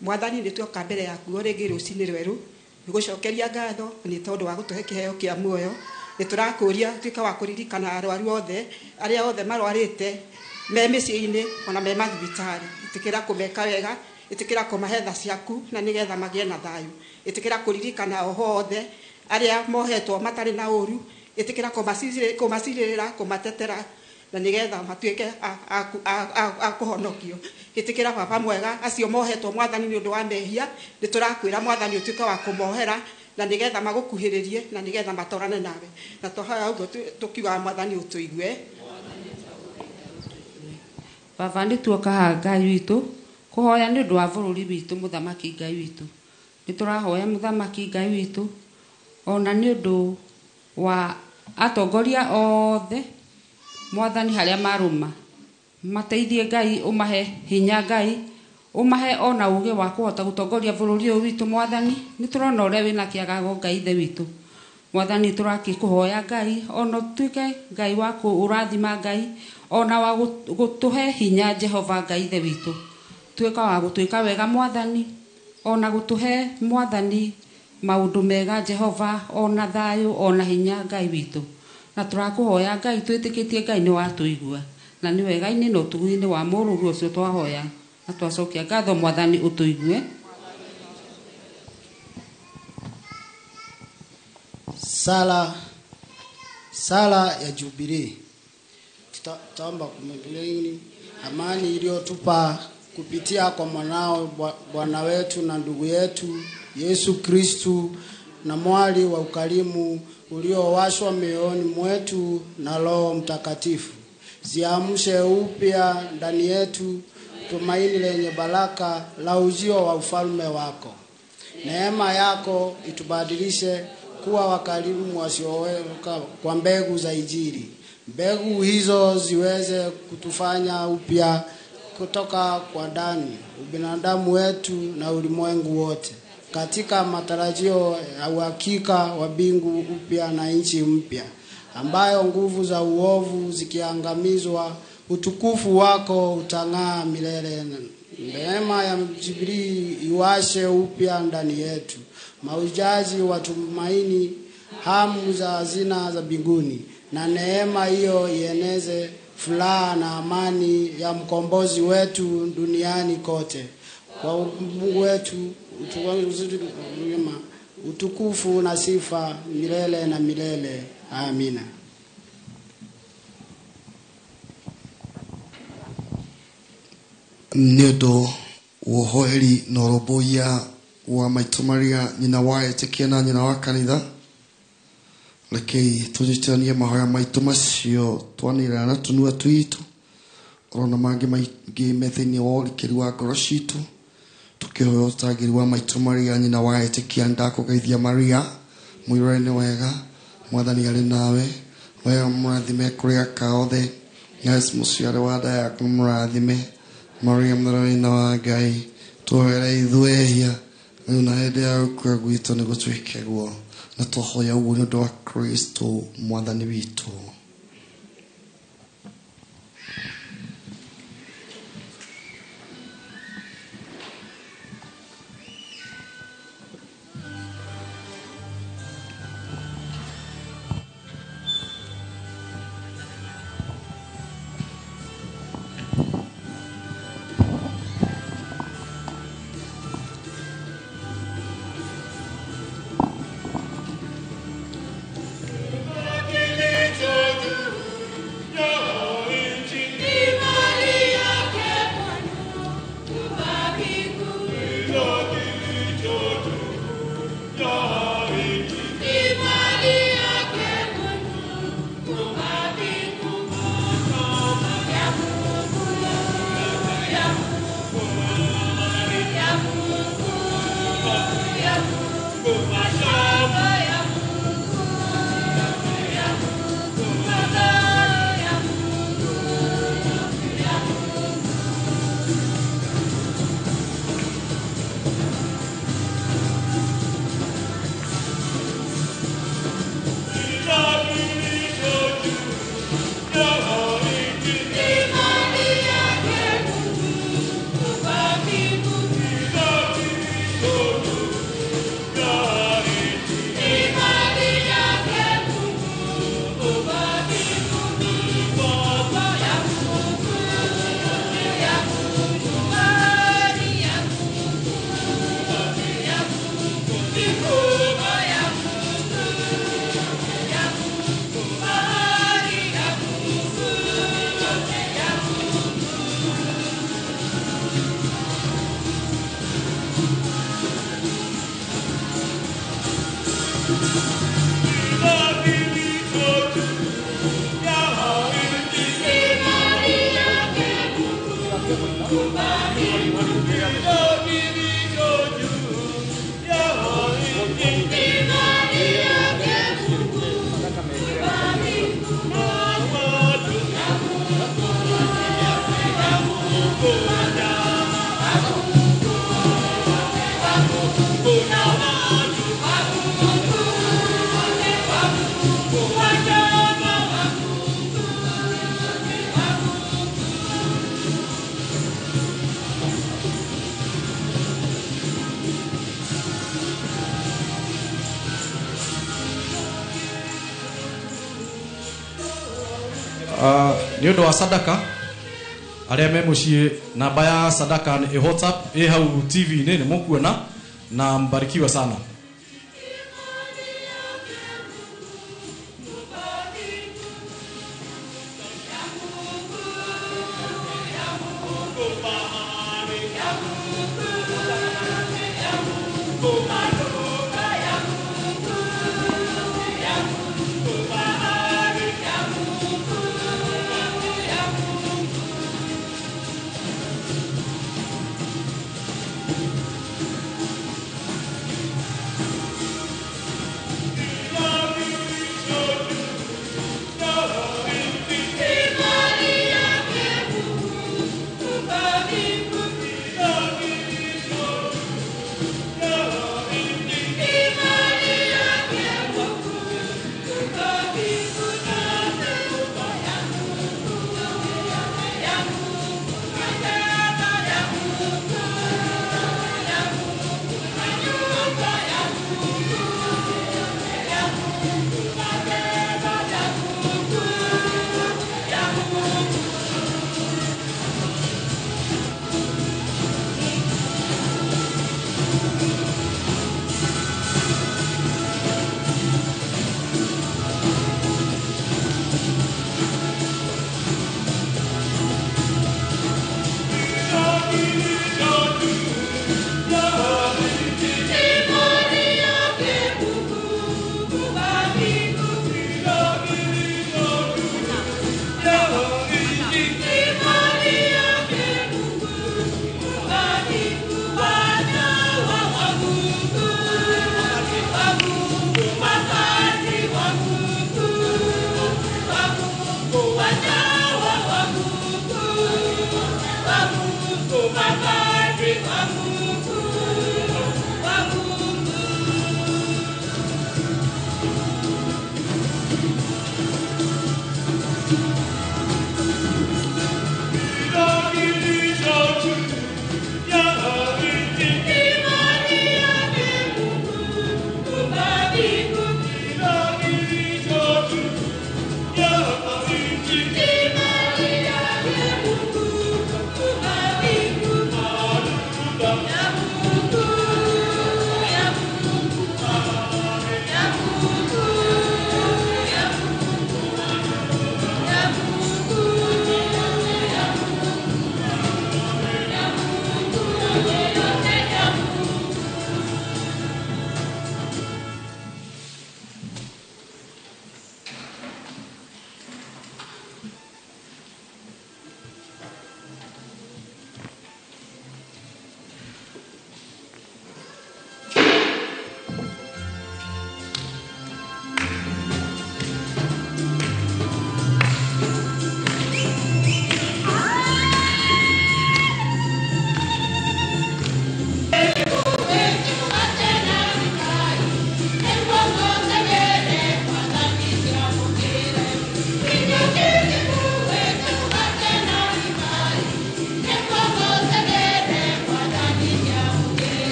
Mwathani, nĩ tuoka mbere yaku o rĩngĩ rũcinĩ rwerũ nĩ gũcokeria ngatho nĩ tondũ wa gũtũhe kĩheo kĩa muoyo. Nĩ tũrakũria tuĩke wa kũririkana arwaru othe, arĩa othe marwarĩte me mĩciĩ-inĩ ona me mathibitarĩ. Ĩtĩkĩra kũmeka wega, ĩtĩkĩra kũmahe tha ciaku na nĩgetha magĩe na thayũ. Ĩtĩkĩra kũririkana oho othe arĩa mohetwo matarĩ na ũru. Ĩtĩkĩra kũmacirĩrĩra, kũmatetera na nĩgetha matuĩke a kũhonokio. Ĩtĩkĩra baba mwega acio mohetwo Mwathani nĩ ũndũ wa mehia. Nĩ tũrakwĩra Mwathani ũtuĩke wa kũmohera na nĩgetha magũkuhĩrĩrie na nĩgetha matorane nawe. Na twahoya ũguo tũkiugaga Mwathani ũtũigue. Baba, nĩ tuoka haha Ngai witũ kũhoya nĩ ũndũ wa bũrũri witũ. Mũthamaki Ngai witũ, nĩ tũrahoya Mũthamaki Ngai witũ ona nĩ ũndũ wa atongoria othe Mwathani, harĩa marũma mateithie Ngai, ũmahe hinya Ngai, ũmahe ona ũgĩ wa kũhota gũtongoria bũrũri ũyũ witũ. Mwathani, nĩ tũrona ũrĩa wĩna kĩagago Ngai ithe witũ. Mwathani, tũrakĩkũhoya Ngai ona ũtuĩke Ngai wa kũrathima Ngai ona wa gũtũhe hinya Jehova Ngai ithe witũ, tuĩka wa gũtuĩka wega Mwathani, ona gũtũhe Mwathani maũndũ mega Jehova, ona thayũ ona hinya Ngai witũ. Na tũrakũhoya Ngai twĩtĩkĩtie Ngai nĩ watũigua na nĩ wega-inĩ na ũtugi-inĩ wa mũrũguo ũcio twahoya na twacokia ngatho. Mwathani, ũtũigue. Sala ya Jubilee. Tutaomba kumbilini amani iliyotupa kupitia kwa mwanao Bwana wetu na ndugu yetu Yesu Kristu, na mwali wa ukarimu uliowashwa mioyoni mwetu na Roho Mtakatifu, ziamshe upya ndani yetu tumaini lenye baraka la ujio wa ufalme wako. Neema yako itubadilishe kuwa wakarimu wasioweka kwa mbegu za Injili. Mbegu hizo ziweze kutufanya upya kutoka kwa ndani, ubinadamu wetu na ulimwengu wote, katika matarajio ya uhakika wa mbingu upya na nchi mpya, ambayo nguvu za uovu zikiangamizwa, utukufu wako utang'aa milele. Neema ya Jubilii iwashe upya ndani yetu maujaji wa tumaini, hamu za hazina za mbinguni, na neema hiyo ieneze furaha na amani ya mkombozi wetu duniani kote. Kwa Mungu wetu utukufu na sifa milele na milele. Amina. Nĩ ũndũ wa ũhoeri na ũrũmbũiya wa maitũ Maria, nyina wa etĩkia na nyina wa kanitha, rekei tũnyitithanie mahoya maitũ macio twanĩrĩra na tũnua twitũ orona mangĩ maingĩ me thĩinĩ wa ũrikĩru wa ngoro citũ, tũkĩhoya ũtangĩri wa maitũ Maria, nyina wa etĩkia. Ndakũgeithia Maria, mũiyũre nĩ wega, Mwathani arĩ nawe, we mũrathime kũrĩ aka othe, Yesu mũciari wa nda yaku mũrathime. Maria mũtheru nyina wa Ngai, tũhoere ithuĩ ehia rĩu na hĩndĩ ya gũkua gwitũ, nĩ gũtuĩke guo. Na twahoya ũguo nĩ ũndũ wa Kristo Mwathani witũ. Ya Mungu, ya Mungu, Nĩ ũndũ wa sadaka arĩa me mũciĩ, namba ya sadaka nĩ WhatsApp ĩ hau TV-inĩ, nĩ mũkuona na mbarikiwe sana.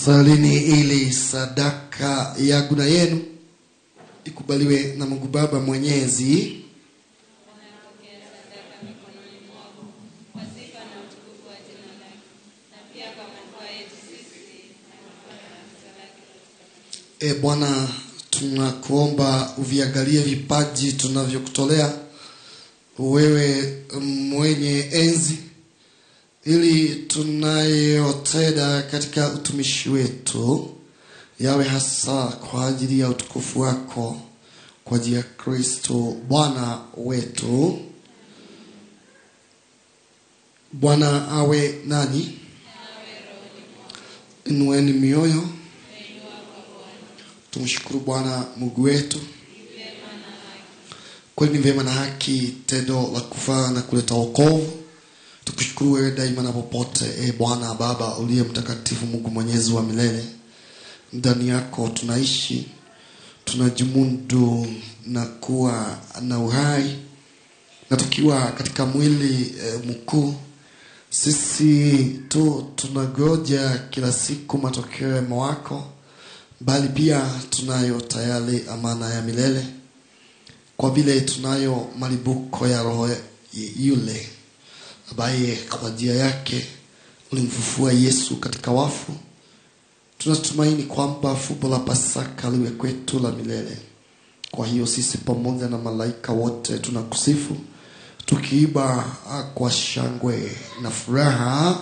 Salini ili sadaka yangu na yenu ikubaliwe na Mungu Baba Mwenyezi. E Bwana, tunakuomba uviangalie vipaji tunavyokutolea wewe mwenye enzi, ili tunayotenda katika utumishi wetu yawe hasa kwa ajili ya utukufu wako, kwa ajili ya Kristo Bwana wetu. Bwana awe nani? Inueni mioyo. Tumshukuru Bwana Mungu wetu. Kweli ni vyema na haki, tendo la kufaa na kuleta wokovu, tukushukuru wewe daima na popote, e Bwana Baba uliye mtakatifu, Mungu mwenyezi wa milele. Ndani yako tunaishi, tunajimundu na kuwa na uhai, na tukiwa katika mwili mkuu, sisi tu tunangoja kila siku matokeo ya wema wako, bali pia tunayo tayari amana ya milele, kwa vile tunayo malibuko ya roho yule ambaye kwa njia yake ulimfufua Yesu katika wafu. Tunatumaini kwamba fumbo la Pasaka liwe kwetu la milele. Kwa hiyo sisi pamoja na malaika wote tunakusifu, tukiiba kwa shangwe na furaha.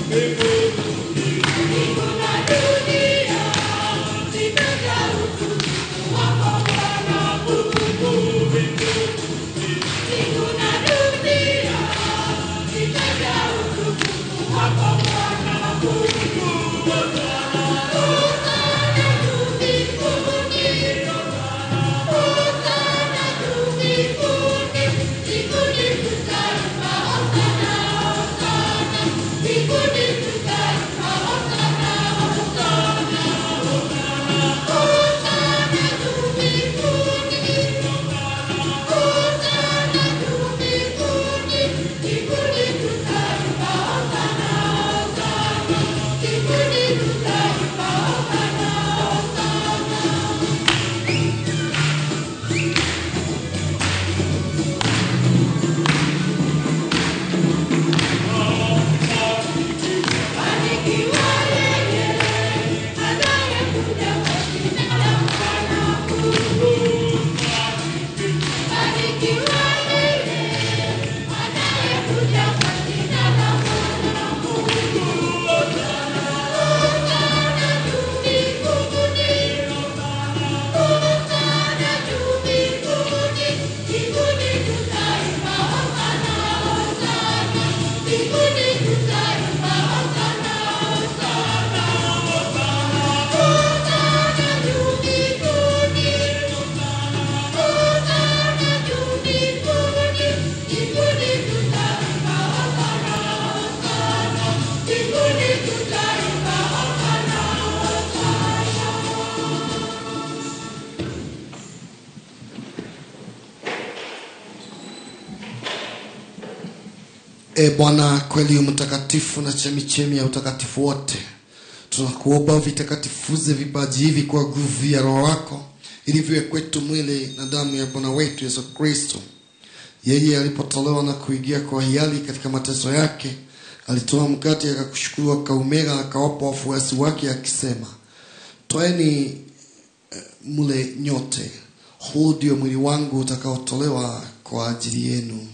Mbinguni na dunia. E Bwana, kweli mtakatifu na chemichemi ya utakatifu wote, tunakuomba vitakatifuze vipaji hivi kwa nguvu ya Roho wako, ili viwe kwetu mwili na damu ya Bwana wetu Yesu Kristo. Yeye alipotolewa na kuingia kwa hiari katika mateso yake, alitoa mkate akakushukuru, akaumega, akawapa wafuasi wake akisema, toeni mle nyote, huu ndio mwili wangu utakaotolewa kwa ajili yenu.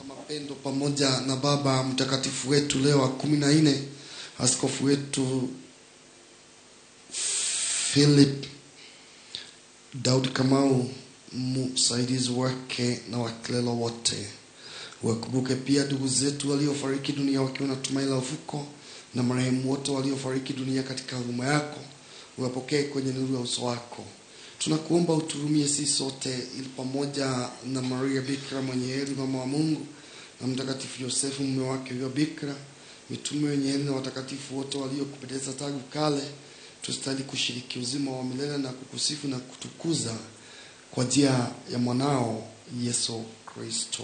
Mapendo pamoja na Baba Mtakatifu wetu Leo wa 14, askofu wetu Philip Daud Kamau, msaidizi wake na waklelo wote. Wakumbuke pia ndugu zetu waliofariki dunia wakiwa na tumaini la ufufuko, na marehemu wote waliofariki dunia katika huruma yako, uwapokee kwenye nuru ya uso wako. Tunakuomba uturumie sisi sote, ili pamoja na Maria Bikira mwenye heri, mama wa Mungu, na Mtakatifu Yosefu mume wake huyo Bikira, mitume wenye heri na watakatifu wote waliokupendeza tangu kale, tustahili kushiriki uzima wa milele na kukusifu na kutukuza kwa njia ya mwanao Yesu Kristo.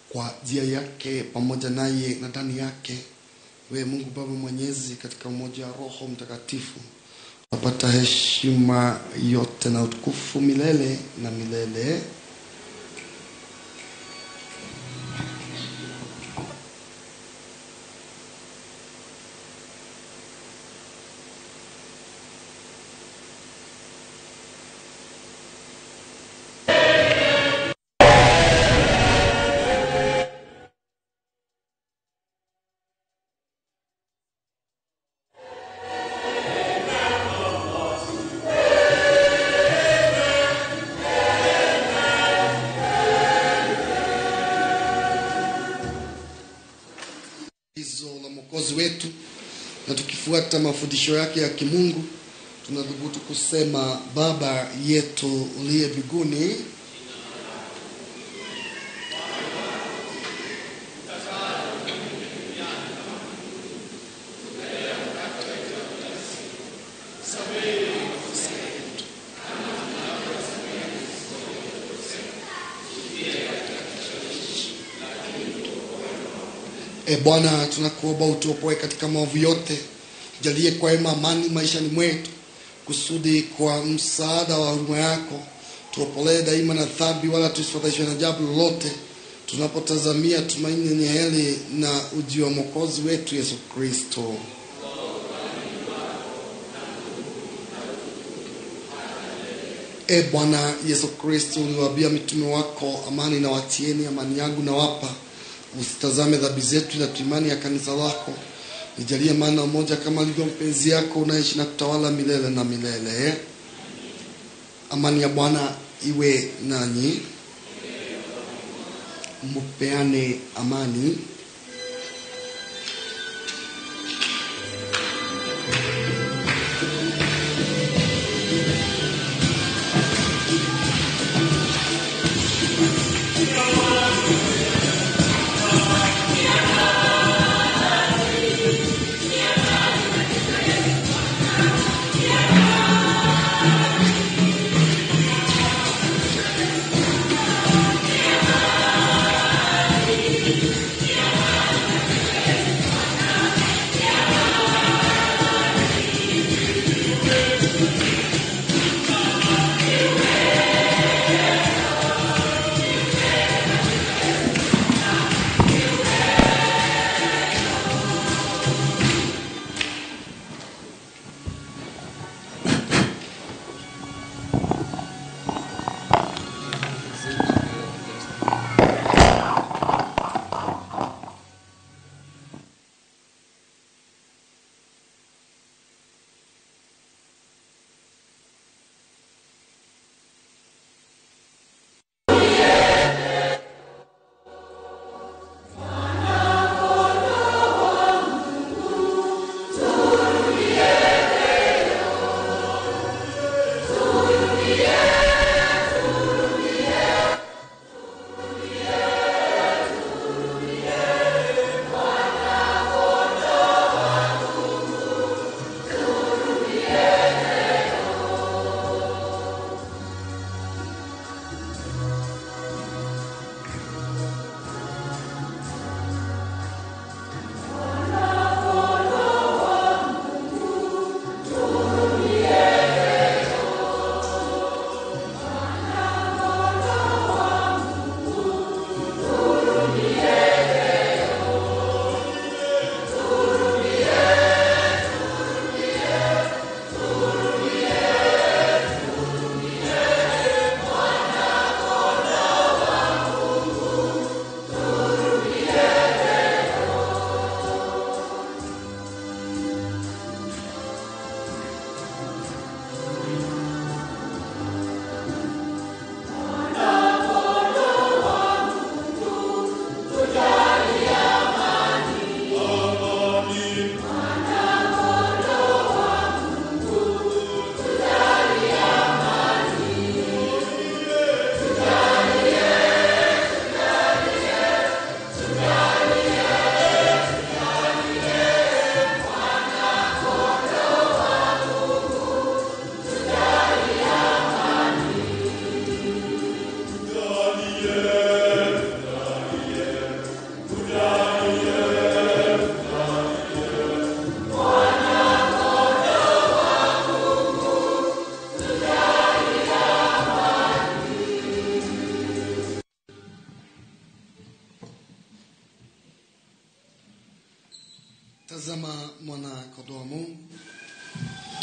Kwa njia yake, pamoja naye na ndani yake, wewe Mungu Baba Mwenyezi, katika umoja wa Roho Mtakatifu, unapata heshima yote na utukufu milele na milele. Agizo la Mwokozi wetu na tukifuata mafundisho yake ya kimungu, tunadhubutu kusema: Baba yetu uliye mbinguni, E Bwana, tunakuomba utuopoe katika maovu yote, jalie kwa wema amani maishani mwetu, kusudi kwa msaada wa huruma yako tuopolee daima na dhambi, wala tusifadhaishwe na jambo lolote, tunapotazamia tumaini lenye heri na ujio wa Mwokozi wetu Yesu Kristo. E Bwana Yesu Kristo, uliwaambia mitume wako, amani na watieni, amani yangu nawapa, usitazame dhambi zetu, ila imani ya kanisa lako. Nijalie maana moja kama alivyo mpenzi yako, unaishi na kutawala milele na milele. Amani ya Bwana iwe nanyi. Mpeane amani. Yeah.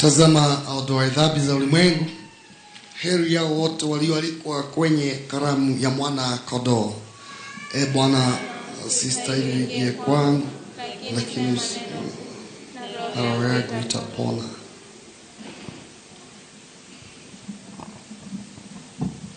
Tazama aondoaye dhambi za ulimwengu. Heri yao wote walioalikwa kwenye karamu ya mwana kondoo. E Bwana, sistahili uingie kwangu, lakini na roho yangu itapona. Thank you.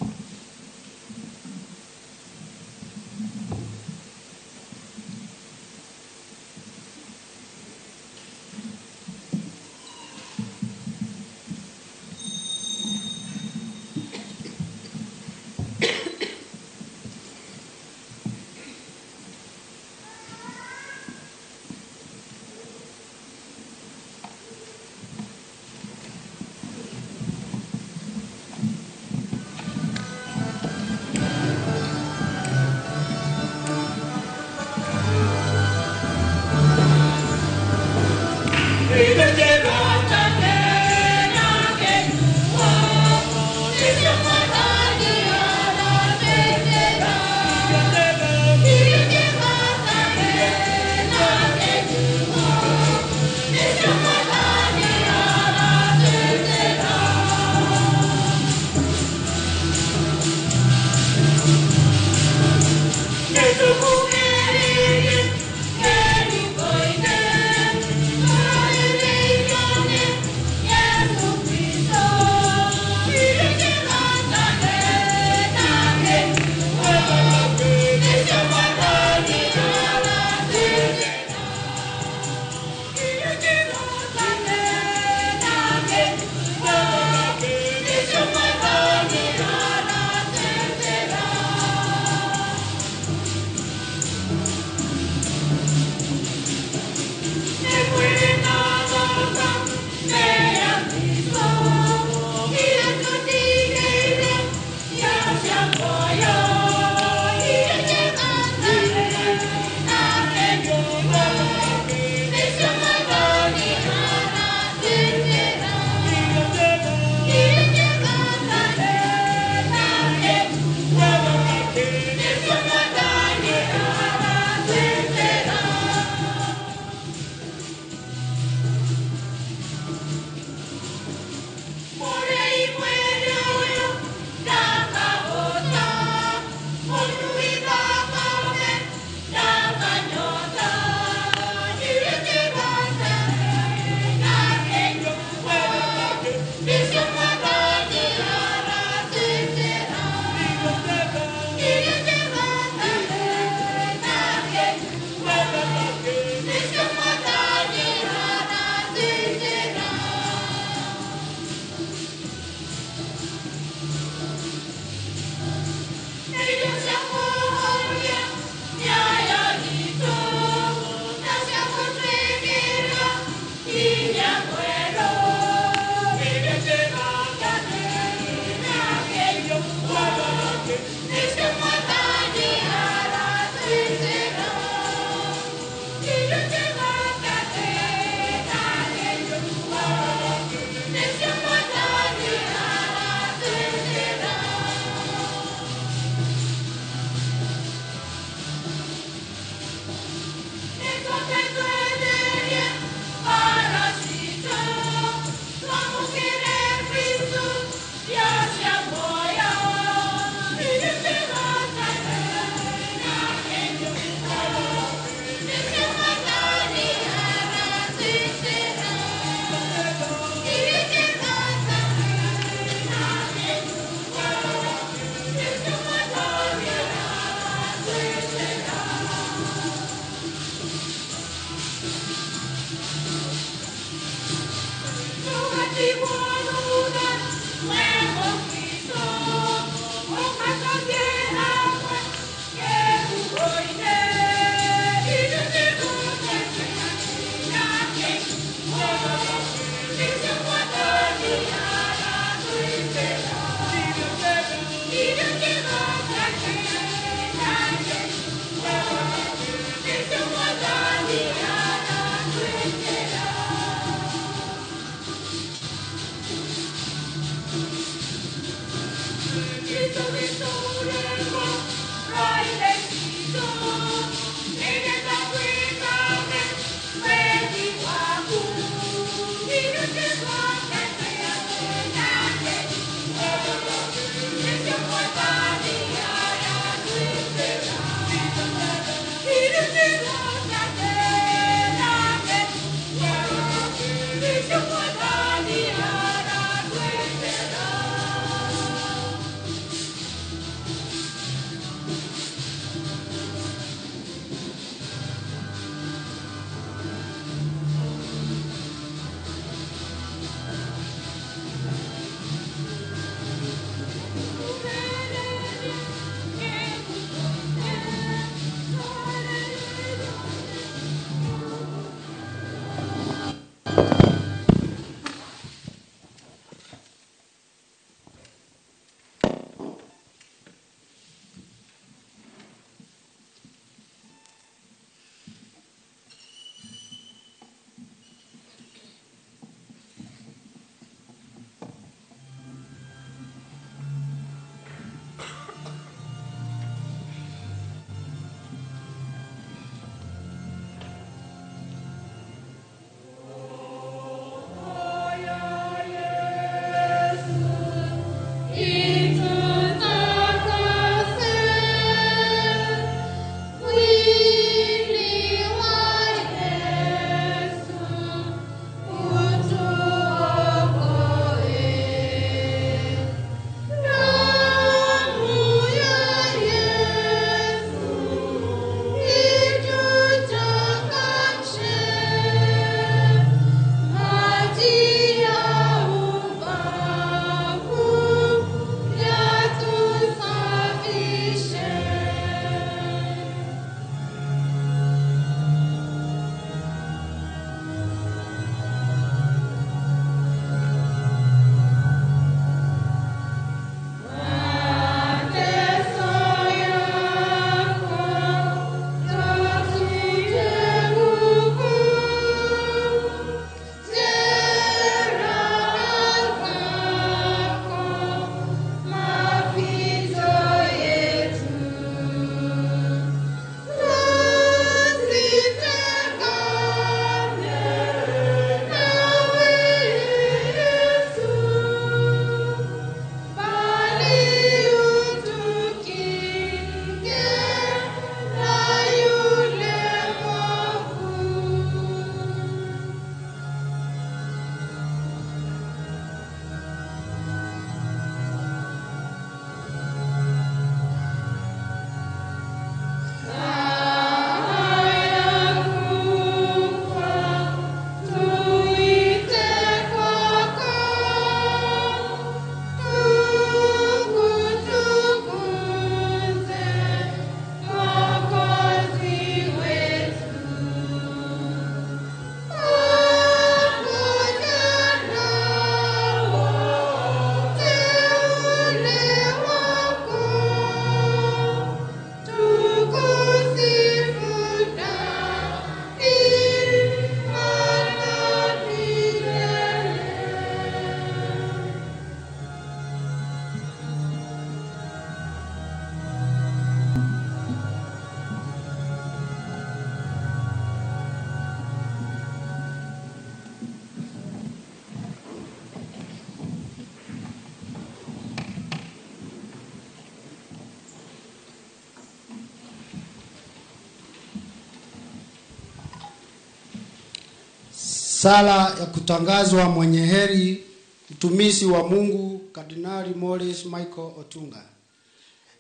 Sala ya kutangazwa mwenye heri mtumishi wa Mungu Kardinali Morris Michael Otunga.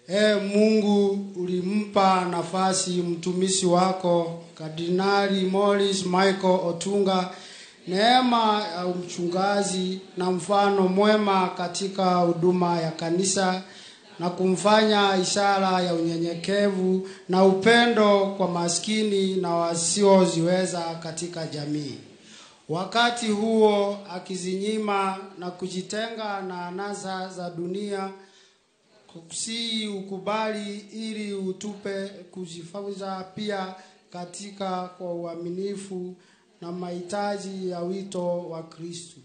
E Mungu, ulimpa nafasi mtumishi wako Kardinali Morris Michael Otunga neema ya mchungaji na mfano mwema katika huduma ya kanisa na kumfanya ishara ya unyenyekevu na upendo kwa maskini na wasiojiweza katika jamii. Wakati huo akizinyima na kujitenga na anasa za dunia, kusihi ukubali ili utupe kujifunza pia katika kwa uaminifu na mahitaji ya wito wa Kristo,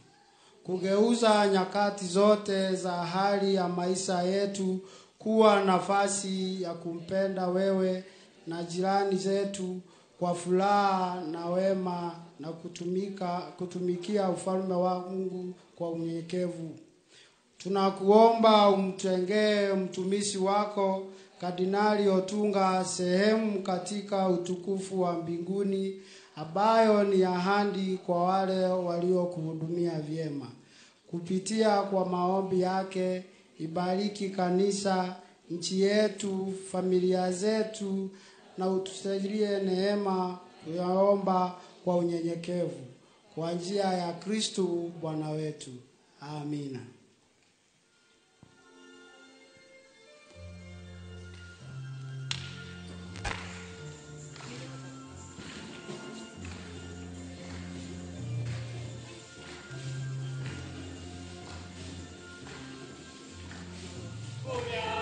kugeuza nyakati zote za hali ya maisha yetu kuwa nafasi ya kumpenda wewe na jirani zetu kwa furaha na wema na kutumikia ufalme wa Mungu kwa unyenyekevu. Tunakuomba umtengee mtumishi wako Kardinali Otunga sehemu katika utukufu wa mbinguni, ambayo ni ahadi kwa wale waliokuhudumia vyema. Kupitia kwa maombi yake, ibariki kanisa, nchi yetu, familia zetu, na utusaidie neema kuyaomba kwa unyenyekevu kwa njia ya Kristo Bwana wetu. Amina. Yeah.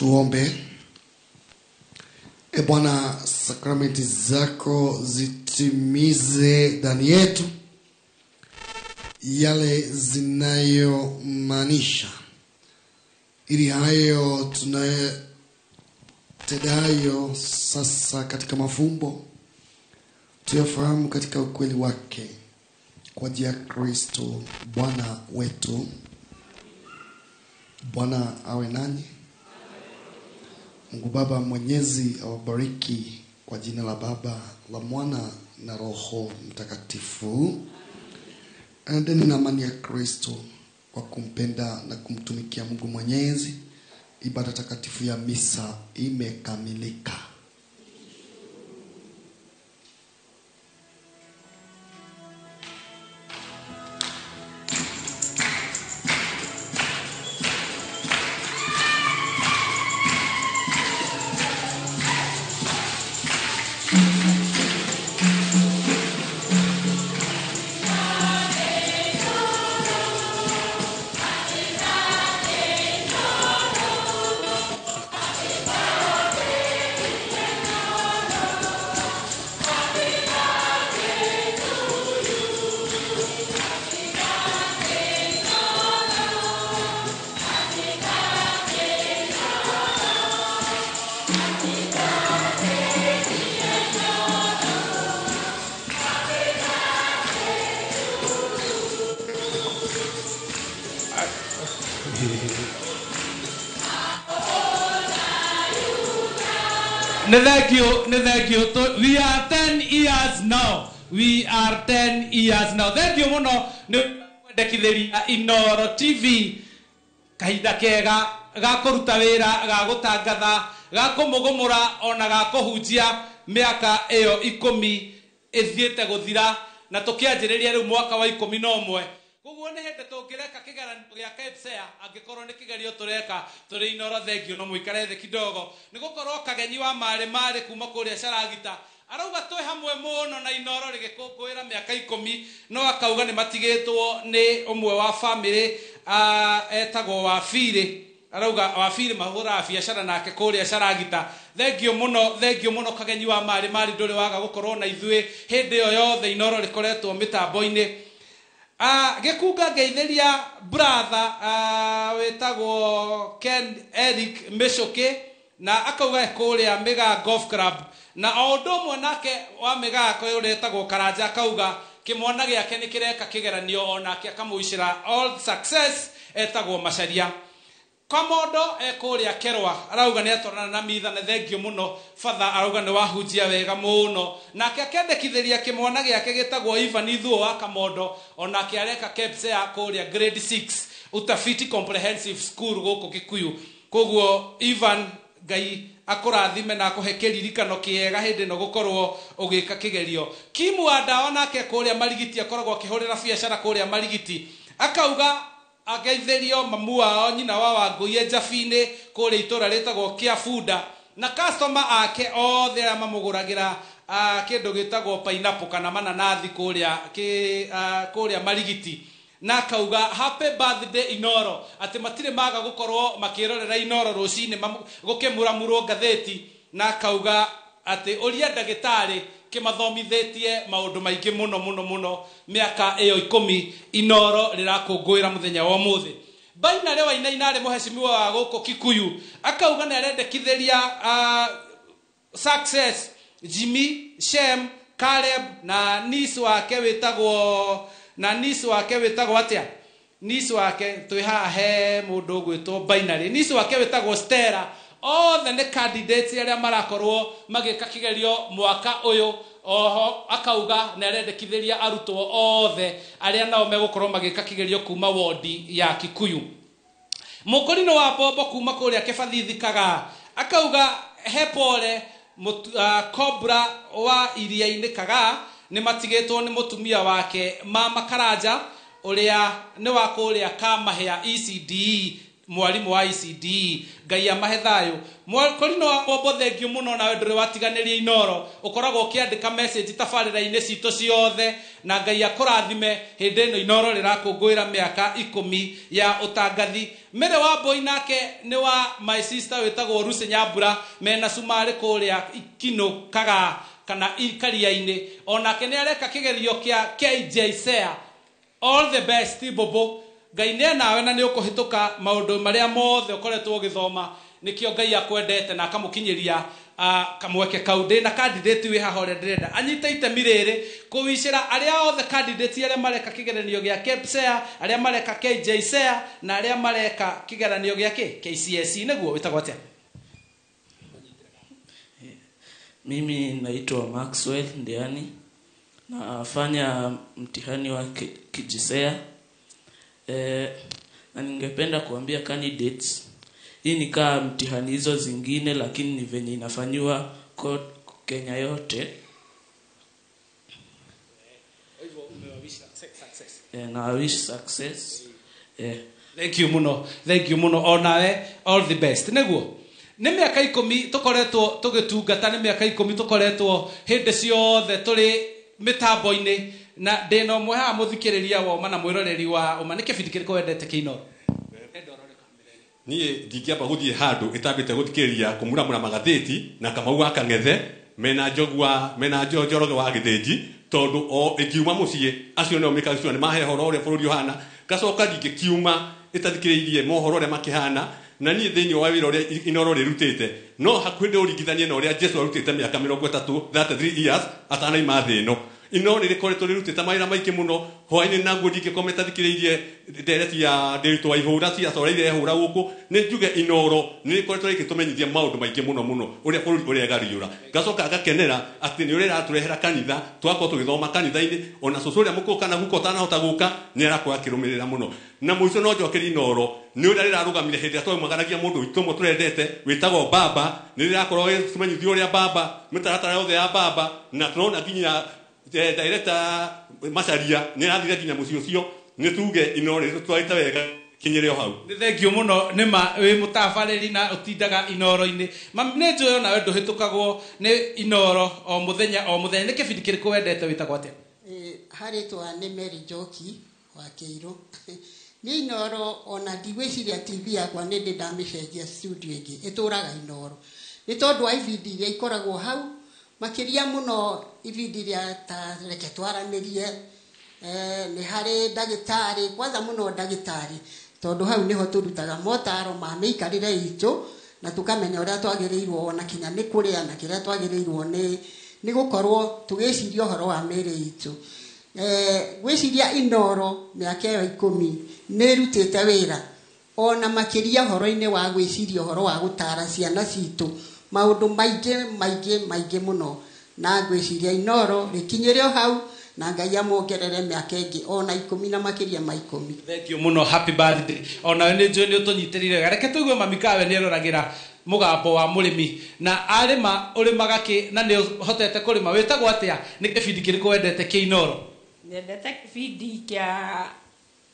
Tuombe. E Bwana, sakramenti zako zitimize ndani yetu yale zinayomaanisha, ili hayo tunayotendayo sasa katika mafumbo tuyafahamu katika ukweli wake, kwa njia ya Kristo Bwana wetu. Bwana awe nanyi. Mungu Baba Mwenyezi awabariki kwa jina la Baba, la Mwana na Roho Mtakatifu. Endeni na amani ya Kristo kwa kumpenda na kumtumikia Mungu Mwenyezi. Ibada takatifu ya misa imekamilika. Thank you, thank you. We are 10 years now. We are 10 years now. Thank you muno ni kwendekithĩria Inooro TV kahinda kega ga kũruta wĩra, ga gũtangatha, ga kũmũgũmũra ona ga kũhunjia mĩaka ĩyo 10 ĩthiĩte gũthira, na tũkĩanjĩrĩria rĩu mwaka wa 11. Koguo nĩ hĩndĩ tũngĩreka kĩgeranio gĩa KPSEA, angĩkorwo nĩ kĩgerio tũreka tũrĩ Inooro. Thengio no mũikare thĩ kidogo, nĩ gũkorwo Kagenyi wa marĩ marĩ kuma kũrĩa Caragita arauga twĩ hamwe mũno na Inooro rĩgĩkũngũĩra mĩaka 10, no akauga nĩ matigĩtwo nĩ ũmwe wa famĩlĩ etagwo Wabirĩ. Arauga Wabirĩ mahũraga biacara nake kũrĩa Caragita. Thengio mũno, thengio mũno Kagenyi wa marĩ marĩ, ndũrĩ waga gũkorwo na ithuĩ hĩndĩ ĩyo yothe Inooro rĩkoretwo mĩtambo-inĩ. Gĩkunga ngeithĩria brother wĩtagwo Ken Eric Mĩcũkĩ, na akauga kũrĩa Mĩgaa Golf Club, na o ũndũ ũmwe nake wa Mĩgaa ũrĩa wĩtagwo Karanja akauga kĩmwana gĩake nĩ kĩreka kĩgeranio onake akamũicĩra all success, etagwo Macaria. Kamondo ekũrĩa Kerwa arauga nĩ atwarana na mitha, na thengio mũno father, arauga nĩ wahunjia wega mũno. Nake akendekithĩria kĩmwana gĩake gĩtagwo Ivan Ithuo wa Kamondo, onake areka KPSEA kũrĩa grade 6 Utafiti Comprehensive School gũkũ Kikuyu. Koguo Ivan, Ngai akũrathime na akũhe kĩririkano kĩega hĩndĩ ĩno gũkorwo ũgĩka kĩgerio. Kimu wa ndawa nake kũrĩa Marigiti akoragwo akĩhũrĩra biacara kũrĩa Marigiti, akauga ageithĩrio mamu wao nyina wa Wangũi Njabinĩ kũrĩa itũra rĩtagwo Kĩabunda, na customer ake othe arĩa mamũgũragĩra kĩndũ gĩtagwo pineapple kana mananathi kũrĩa Marigiti, na akauga happy birthday Inooro, atĩ matirĩ maga gũkorwo makĩrorera Inooro rũcinĩ gũkĩmũramũrwo ngathĩti, na akauga atĩ ũria ndagĩtarĩ kĩmathomithĩtie maũndũ maingĩ mũno mũno mũno mĩaka ĩyo 10 Inooro rĩrakũngũĩra mũthenya wa ũmũthĩ. Bainarĩ Wainaina arĩ mũhecimiwa wa gũkũ Kikuyu, akauga nĩ arendekithĩria Success, Jimmy, Shem, Caleb na niece wake wĩtagwo atĩa? Niece wake twĩ haha he mũndũ ũgwĩtwo Bainarĩ, niece wake wĩtagwo Stella. Othe nĩ candidates arĩa marakorwo magĩka kĩgerio mwaka ũyũ. Oho akauga nĩ arendekithĩria arutwo othe arĩa nao megũkorwo magĩka kĩgerio kuma wodi ya Kikuyu. Mũkũrinũ wa Mbombo kuma kũrĩa Kĩbathithi Kagaa akauga he pole Cobra wa iria-inĩ Kagaa nĩ matigĩtwo nĩ mũtumia wake Mama Karanja ũrĩa nĩ wa kũrĩa Kamahĩa ECDE, mwarimu wa ECDE. Ngai amahe thayũ. Mũkũrinũ wa Mbombo, thengio mũno nawe ndũrĩ watiganĩria Inooro, ũkoragwo ũkĩandĩka message tabarĩra-inĩ citũ ciothe, na Ngai akũrathime hĩndĩ ĩno Inooro rĩrakũngũĩra mĩaka 10 ya ũtangathi. Mary Wambui nake nĩ wa my sister wĩtagwo Lucy Nyambura mena cumarĩ kũrĩa Kino Kagaa kana Karia-inĩ, onake nĩ areka kĩgerio kĩa KJSEA. All the best Bobo, Ngai nĩ nawe na nĩ ũkũhĩtũka maũndũ marĩa mothe ũkoretwo ũgĩthoma, nĩkĩo Ngai akwendete na akamũkinyĩria kamweke kau. Ndĩna candidate wĩ haha ũrĩa ndĩrenda anyite itemi rĩrĩ kũwicĩra arĩa othe candidate arĩa mareka kĩgeranio gĩa KPSEA, arĩa mareka KJSEA na arĩa mareka kĩgeranio gĩa KCSE. Nĩguo wĩtagwo atĩa? Mimi naitwa Maxwell Ndiani, nafanya mtihani wa KJSEA. Na ningependa kuambia candidates, hii ni kama mtihani hizo zingine, lakini ni venye inafanywa Kenya yote. Na wish success. Thank you muno, thank you muno, onawe all the best. Nĩguo nĩ mĩaka 10 tũkoretwo tũgĩtungata, nĩ mĩaka 10 tũkoretwo hĩndĩ ciothe tũrĩ mĩtambo-inĩ, na ndĩna ũmwe haha mũthikĩrĩria wa ũma na mwĩroreri wa ũma. Nĩ kĩbindi kĩrĩkũ wendete kĩinoro? Niĩ ndingĩamba gũthiĩ handũ ĩtambĩte gũthikĩrĩria kũmuramura magathĩti na Kamau wa Kang'ethe mena Njogua mena Njoroge wa Gĩthĩnji, tondũ o ĩngiuma mũciĩ acio nĩo mĩkacio nĩ mahe ũhoro ũrĩa bũrũri ũhana, ngacoka ndingĩkiuma ĩtathikĩrĩirie mohoro ũrĩa makĩhana. Na niĩ thĩinĩ wa wĩra ũrĩa Inooro rĩrutĩte no hakuhĩ ndĩũringithanie na ũrĩa Jesu arutĩte mĩaka 30, 33 years atanaima thĩ ĩno. Inooro nĩ rĩkoretwo rĩrutĩte mawĩra maingĩ mũno. Hwaĩ-inĩ naguo ndingĩkorwo metathikĩrĩirie ndereti ya Ndĩritũ wa Ihũra cia Coreire hũra gũkũ, nĩ njuge Inooro nĩ rĩkoretwo rĩgĩtũmenyithia maũndũ maingĩ mũno mũno ũrĩa bũrũri ũregariũra. Ngacoka ngakenera atĩ nĩ ũrĩa ĩratũrehera kanitha, tũgakorwo tũgĩthoma kanitha-inĩ, ona cũcũ ũrĩa mũkũũ kana guka ũtanahota gũka nĩ arakorwo akĩrũmĩrĩra mũno. Na mũico no njokerie Inooro nĩ ũrĩa rĩrarũgamire hĩndĩ ĩrĩa twaumagaragia mũndũ witũ ũmwe tũrendete wĩtagwo Baba, nĩ rĩrakorwo rĩtũmenyithia ũrĩa Baba, mĩtaratara yothe ya Baba, na tũrona nginya director Macharia nĩ arathire nginya mũciĩ ũcio. Nĩ tuge Inooro nĩ wega kinyĩre o hau. Nĩ thank you mũno, nĩ ma wĩ mũtabarĩri na ũtindaga Inooro-inĩ. Mami nĩ njũĩ onawe ndũhĩtũkagwo nĩ Inooro o mũthenya o mũthenya. Nĩ kĩbindi kĩrĩkũ wendete wĩtagwo atĩa? Harĩtwa nĩ Mary Njoki wa Kĩirũ. Nĩ Inooro ona ndigwĩciria TV yakwa nĩ ndĩ ndamĩcenjia studio ĩngĩ, ĩtũraga Inooro nĩ tondũ wa ibindi iria ikoragwo hau, makĩria mũno ibindi iria ta reke twaranĩrie. Nĩ harĩ ndagĩtarĩ, kwanza mũno ndagĩtarĩ, tondũ hau nĩho tũrutaga motaro ma mĩikarĩre itũ na tũkamenya ũrĩa twagĩrĩirwo ona kinya nĩ kũrĩa na kĩrĩa twagĩrĩirwo nĩ gũkorwo tũgĩciria ũhoro wa mĩĩrĩ itũ. Gwĩciria Inooro mĩaka ĩyo 10 nĩ ĩrutĩte wĩra ona makĩria ũhoro-inĩ wa gwĩciria ũhoro wa gũtara ciana citũ maũndũ maingĩ maingĩ maingĩ mũno, na ngwĩciria Inooro rĩkinyĩre o hau na Ngai amuongerere mĩaka ĩngĩ ona 10 na makĩria ma 10. Thank you mũno, happy birthday. Onawe nĩ njũĩ nĩ ũtũnyitĩrĩire wega. Reke tũigue mami kawe nĩ eroragĩra mũgambo wa mũrĩmi na arĩma ũrĩmaga kĩ na nĩ ũhotete kũrĩma. Wĩtagwo atĩa? Nĩ kĩbindi kĩrĩkũ wendete kĩ Inooro? Nyendete kĩbindi kĩa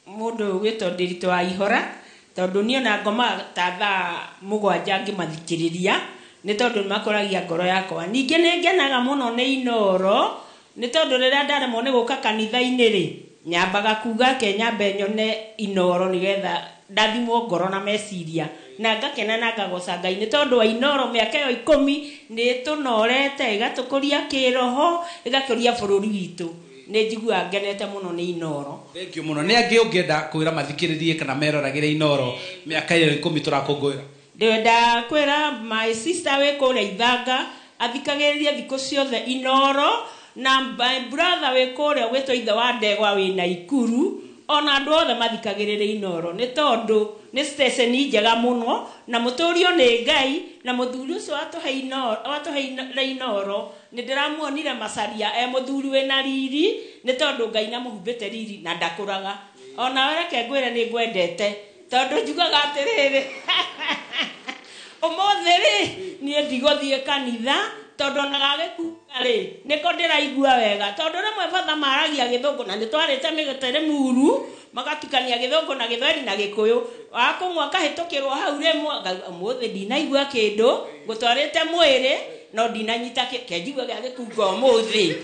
mũndũ ũgwĩtwo Ndĩritũ wa Ihora, tondũ niĩ ona ngomaga ta thaa 7 ngĩmathikĩrĩria, nĩ tondũ nĩmakũragia ngoro yakwa. Ningĩ nĩ ngenaga mũno nĩ Inooro nĩ tondũ rĩrĩa ndaremwo nĩ gũka kanitha-inĩ rĩ, nyambaga kuga ke nyambe nyone Inooro nĩgetha ndathimwo ngoro na meciria, na ngakena na ngagoca Ngai nĩ tondũ wa Inooro mĩaka ĩyo 10 nĩ ĩtũnorete, ĩgatũkũria kĩroho, ĩgakũria bũrũri witũ. Nĩ njiguaga ngenete mũno nĩ Inooro. Thank you mũno. Nĩ angĩ ũngĩenda kwĩra mathikĩrĩrie kana meroragĩre Inooro mĩaka ĩyo 10 tũrakũngũĩra? Ndĩrenda kwĩra my sister wĩ kũrĩa Ithanga athikagĩrĩrie thikũ ciothe Inooro, na my brother wĩ kũrĩa ũgwĩtwo ithe wa Ndegwa wĩ Naikuru, ona andũ othe mathikagĩrĩrie Inooro nĩ tondũ nĩ station njega mũno, na mũtũrio nĩ Ngai, na mũthuri ũcio watũhe Inooro nĩ ndĩramuonire Macharia e mũthuri wĩna riri, nĩ tondũ Ngai namũhumbĩte riri na ndakũraga. Onawe reke ngwĩre nĩ ngwendete, tondũ njugaga atĩrĩrĩ, ũmũthĩ rĩ niĩ ndigũthiĩ kanitha tondũ ona gagĩkunga rĩ nĩko ndĩraigua wega, tondũ rĩmwe batha maragia gĩthũngũ na nĩtwarĩte mĩgate rĩmuru magatukania gĩthũngũ na gĩthweri na gĩkũyũ, wakũng'wa kahĩtũkĩrwo hau rĩmwe ũmũthĩ ndinaigua kĩndũ, ngũtwarĩte mwĩrĩ no ndinanyita kenjigua gĩa gĩkunga ũmũthĩ.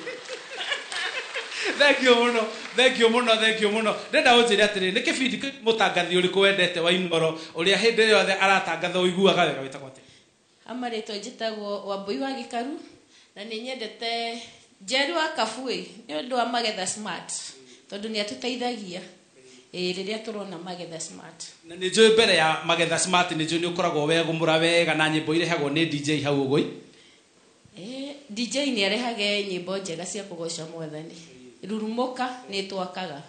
Thank you muno, thank you muno, thank you muno. Ndenda ũnjĩre atĩrĩrĩ, nĩ kĩbindi mũtangathi ũrĩkũ wendete wa Inooro ũrĩa hĩndĩ yothe aratangatha ũiguaga wega wĩtagwo atĩa? Amarĩtwa njĩtagwo Wambui wa Gĩkaru na nĩ nyendete Njeru wa Kabui nĩ ũndũ wa Magetha Smart tondũ nĩ atũteithagia rĩrĩa tũrona Magetha Smart. Na nĩ njũĩ mbere ya Magetha Smart nĩ njũĩ nĩ ũkoragwo wegũmũra wega na nyĩmbo irehagwo nĩ DJ hau ũguo. DJ nĩ arehage nyĩmbo njega cia kũgoca Mwathani. Rurumũka nĩ twakaga.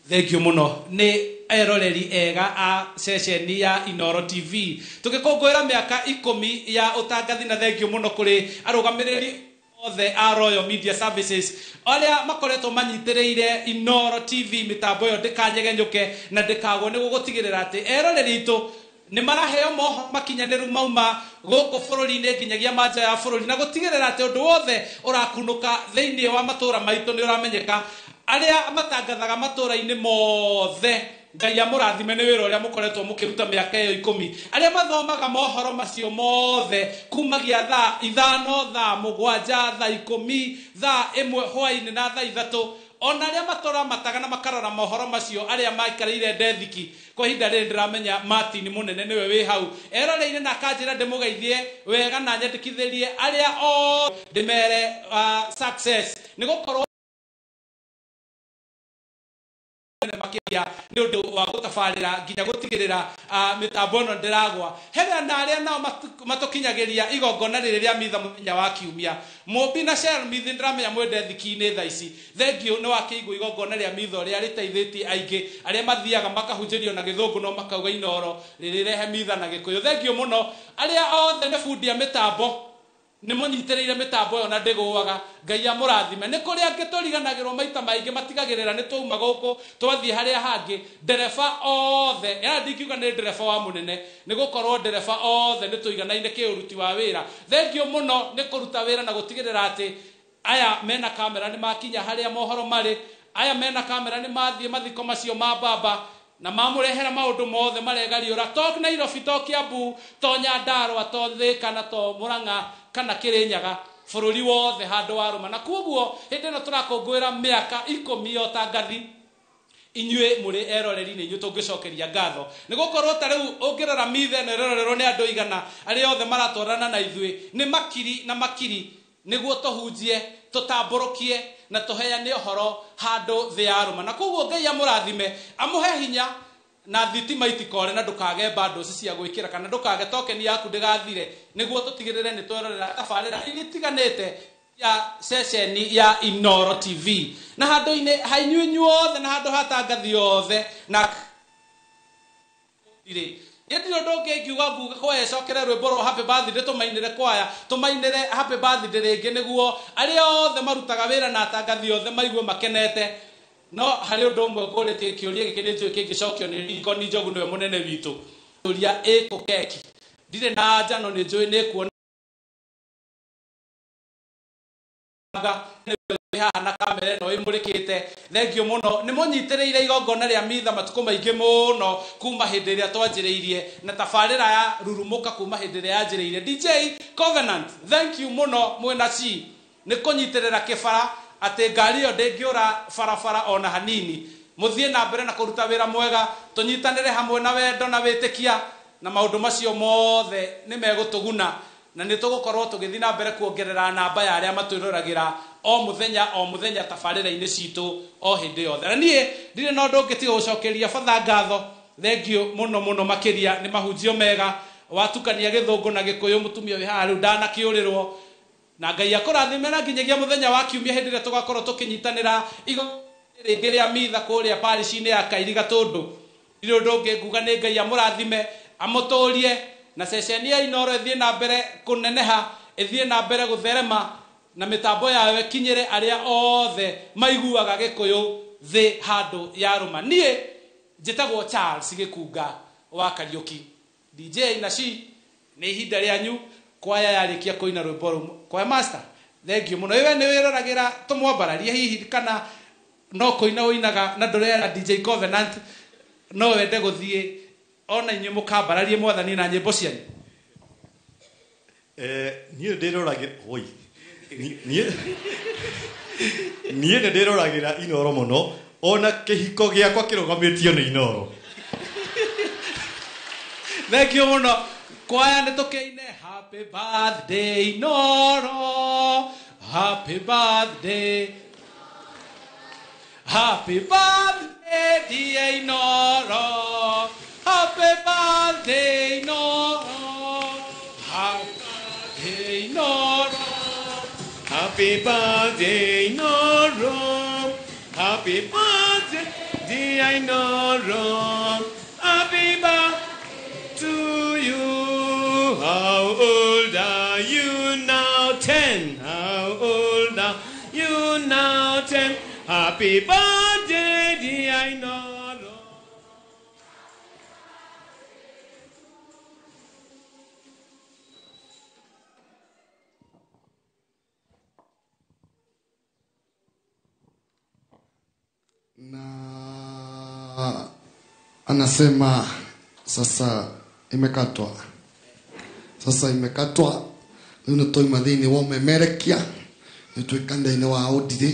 Thank you muno. Nĩ eroreri ega a ceceni ya Inooro TV. Tũgĩkũngũĩra mĩaka 10 ya ũtangathi na thank you muno kũrĩ arũgamĩrĩri othe a Royal Media Services arĩa makoretwo manyitĩrĩire Inooro TV mĩtambo ĩyo ndĩkanyegenyũke na ndĩkagwo nĩguo gũtigĩrĩra atĩ eroreri aitũ nĩ maraheo mohoro makinyanĩru mauma gũkũ bũrũri-inĩ nginyagia manja ya bũrũri na gũtigĩrĩra atĩ ũndũ wothe ũrakunũka thĩinĩ wa matũra maitũ nĩ ũramenyeka. Arĩa matangathaga matũra-inĩ mothe Ngai amũrathime nĩ wĩra ũrĩa mũkoretwo mũkĩruta mĩaka ĩyo 10. Arĩa mathomaga mohoro macio mothe kumagia thaa 5, thaa 7, thaa 10, thaa 1 hwaĩ-inĩ na thaa 3, ona arĩa matoramataga na makarora mohoro macio arĩa maikarĩire ndethiki kwa ihinda rĩrĩ ndĩramenya Martin mũnene nĩwe wĩ hau eroreire na akanjĩra ndĩmũgeithie wega na nyandĩkithĩrie arĩa othe ndĩmere success nĩ gũkorwo makĩria nĩ ũndũ wa gũtabarĩra nginya gũtigĩrĩra mĩtambo ĩno ndĩragwa. Hena na arĩa nao matũkinyagĩria igongona rĩrĩ rĩa mitha mũthenya wa kiumia. Mũmbi na Shelmith ndĩramenya mwĩ ndethiki-inĩ thaa ici. Thank you nĩ wakĩigua igongona rĩa mitha ũrĩa rĩteithĩtie aingĩ arĩa mathiaga makahunjĩrio na gĩthũngũ no makauga Inooro rĩrĩrehe mitha na gĩkũyũ. Thank you mũno arĩa othe nĩ bundi a mĩtambo nĩ mũnyitĩrĩire mĩtambo ĩyo na ndĩgũaga. Ngai amũrathime. Nĩ kũrĩ angĩ tũriganagĩrwo maita maingĩ matigagĩrĩra nĩ twauma gũkũ twathiĩ harĩa hangĩ. Ndereba othe, ya ndingiuga nĩ ndereba wa mũnene, nĩ gũkorwo ndereba othe nĩ tũiganaine kĩũruti wa wĩra. Thank you mũno nĩ kũruta wĩra na gũtigĩrĩra atĩ aya mena kamera nĩ makinya harĩa mohoro marĩ, aya mena kamera nĩ mathiĩ mathiko macio ma baba na mamũrehera maũndũ mothe maregariũra to Nairobi, to Kiambu, to Nyandarua, to Thika na to Murang'a kana Kirinyaga, bũrũri wothe handũ warũma. Na koguo hĩndĩ ĩno tũrakũngũĩra mĩaka 10 ya ũtangathi, inyuĩ mũrĩ eroreri nĩ inyuĩ tũngĩcokeria ngatho nĩ gũkorwo ta rĩu ũngĩrora mitha ĩno ĩrorerwo nĩ andũ igana arĩa othe maratwarana na ithuĩ nĩ makiri na makiri nĩguo tũhunjie, tũtambũrũkie na tũheane ũhoro handũ thĩ yarũma. Na koguo Ngai amũrathime, amũhe hinya na thitima itikore na ndũkage bundles cia gwĩkĩra kana ndũkage token yaku ndĩgathire nĩguo tũtigĩrĩre nĩ twerorera tabarĩra iria itiganĩte ya ceceni ya Inooro TV na handũ-inĩ ha inyuĩ inyuothe na handũ ha tangathi othe na irĩ. Ndirĩ ũndũ ũngĩ ingiuga nguga kwaya ĩcokere rwĩmbo rwa happy birthday tũmainĩre kwaya, tũmainĩre happy birthday rĩngĩ nĩguo arĩa othe marutaga wĩra na atangathi othe maigue makenete. No harĩ ũndũ ũmwe ngũrĩtie kĩũria gĩkĩ nĩ njũĩ kĩngĩcokio nĩ Lincoln Njogu nĩwe mũnene witũ. Kĩũria ĩkũ keki ndirĩ na anja no nĩ njũĩ nĩ kuona haha na kamera ĩno ĩmũrĩkĩte. Thank you mũno nĩ mũnyitĩrĩire igongona rĩa mitha matukũ maingĩ mũno kuma hĩndĩ ĩrĩa twanjĩrĩirie na tabarĩra ya rurumũka kuma hĩndĩ ĩrĩa yanjĩrĩirie. DJ Covenant, thank you mũno mwĩna ci nĩ kũnyitĩrĩra kĩbara atĩ ngari ĩyo ndĩngĩũra barabara ona hanini. Mũthiĩ na mbere na kũruta wĩra mwega, tũnyitanĩre hamwe na wendo na wĩtĩkia na maũndũ macio mothe nĩ megũtũguna na nĩ tũgũkorwo tũgĩthiĩ na mbere kuongerera namba ya arĩa matwĩroragĩra o mũthenya o mũthenya tabarĩra-inĩ citũ o hĩndĩ yothe. Na niĩ ndirĩ na ũndũ ũngĩ tiga gũcokeria Father ngatho. Thank you mũno mũno makĩria nĩ mahunjio mega watukania gĩthũngũ na gĩkũyũ mũtumia wĩ haha rĩu ndanakĩũrĩrwo. Na Ngai akũrathime na nginyagia mũthenya wa kiumia hĩndĩ ĩrĩa tũgakorwo tũkĩnyitanĩra igongona rĩngĩ rĩa mitha kũrĩa parish-inĩ ya Kairi Gatũndũ. Ndirĩ ũndũ ũngĩ nguga nĩ Ngai amũrathime, amũtũrie na ceceni ya Inooro ĩthiĩ na mbere kũneneha, ĩthiĩ na mbere gũtherema na mĩtambo yayo ĩkinyĩre arĩa othe maiguaga gĩkũyũ thĩ handũ yarũma. Niĩ njĩtagwo Charles Gĩkunga wa Kariũki. DJ na ci nĩ ihinda rĩanyu kwaya yarĩkia kũina rwĩmbo rũu. Kwaya master, thank you mũno. Iwe nĩ wĩroragĩra tũmwambararie hihi kana no kũina ũinaga na ndũrera DJ Covenant no wende gũthiĩ ona inyuĩ mũkambararie mwathani na nyĩmbo cianyu? Niĩ ndĩroragĩra oi niĩ Niĩ nĩ ndĩroragĩra Inoro mũno, ona kĩhiko gĩakwa kĩrũgamĩtio nĩ Inoro. Thank you mũno. Kwaya nĩ tũkĩine happy birthday Inoro, happy birthday, happy birthday dear Inoro, happy birthday Inoro, happy birthday Inoro. Happy birthday, Inoro. Happy birthday, dear Inoro. Happy birthday to you. How old are you now? 10. How old are you now? 10. Happy birthday, dear Inoro. Na anasema sasa imekatwa, sasa imekatwa. Rĩu nĩ twauma thĩinĩ wa ũmemerekia, nĩ twĩ kanitha-inĩ wa ũndirĩ.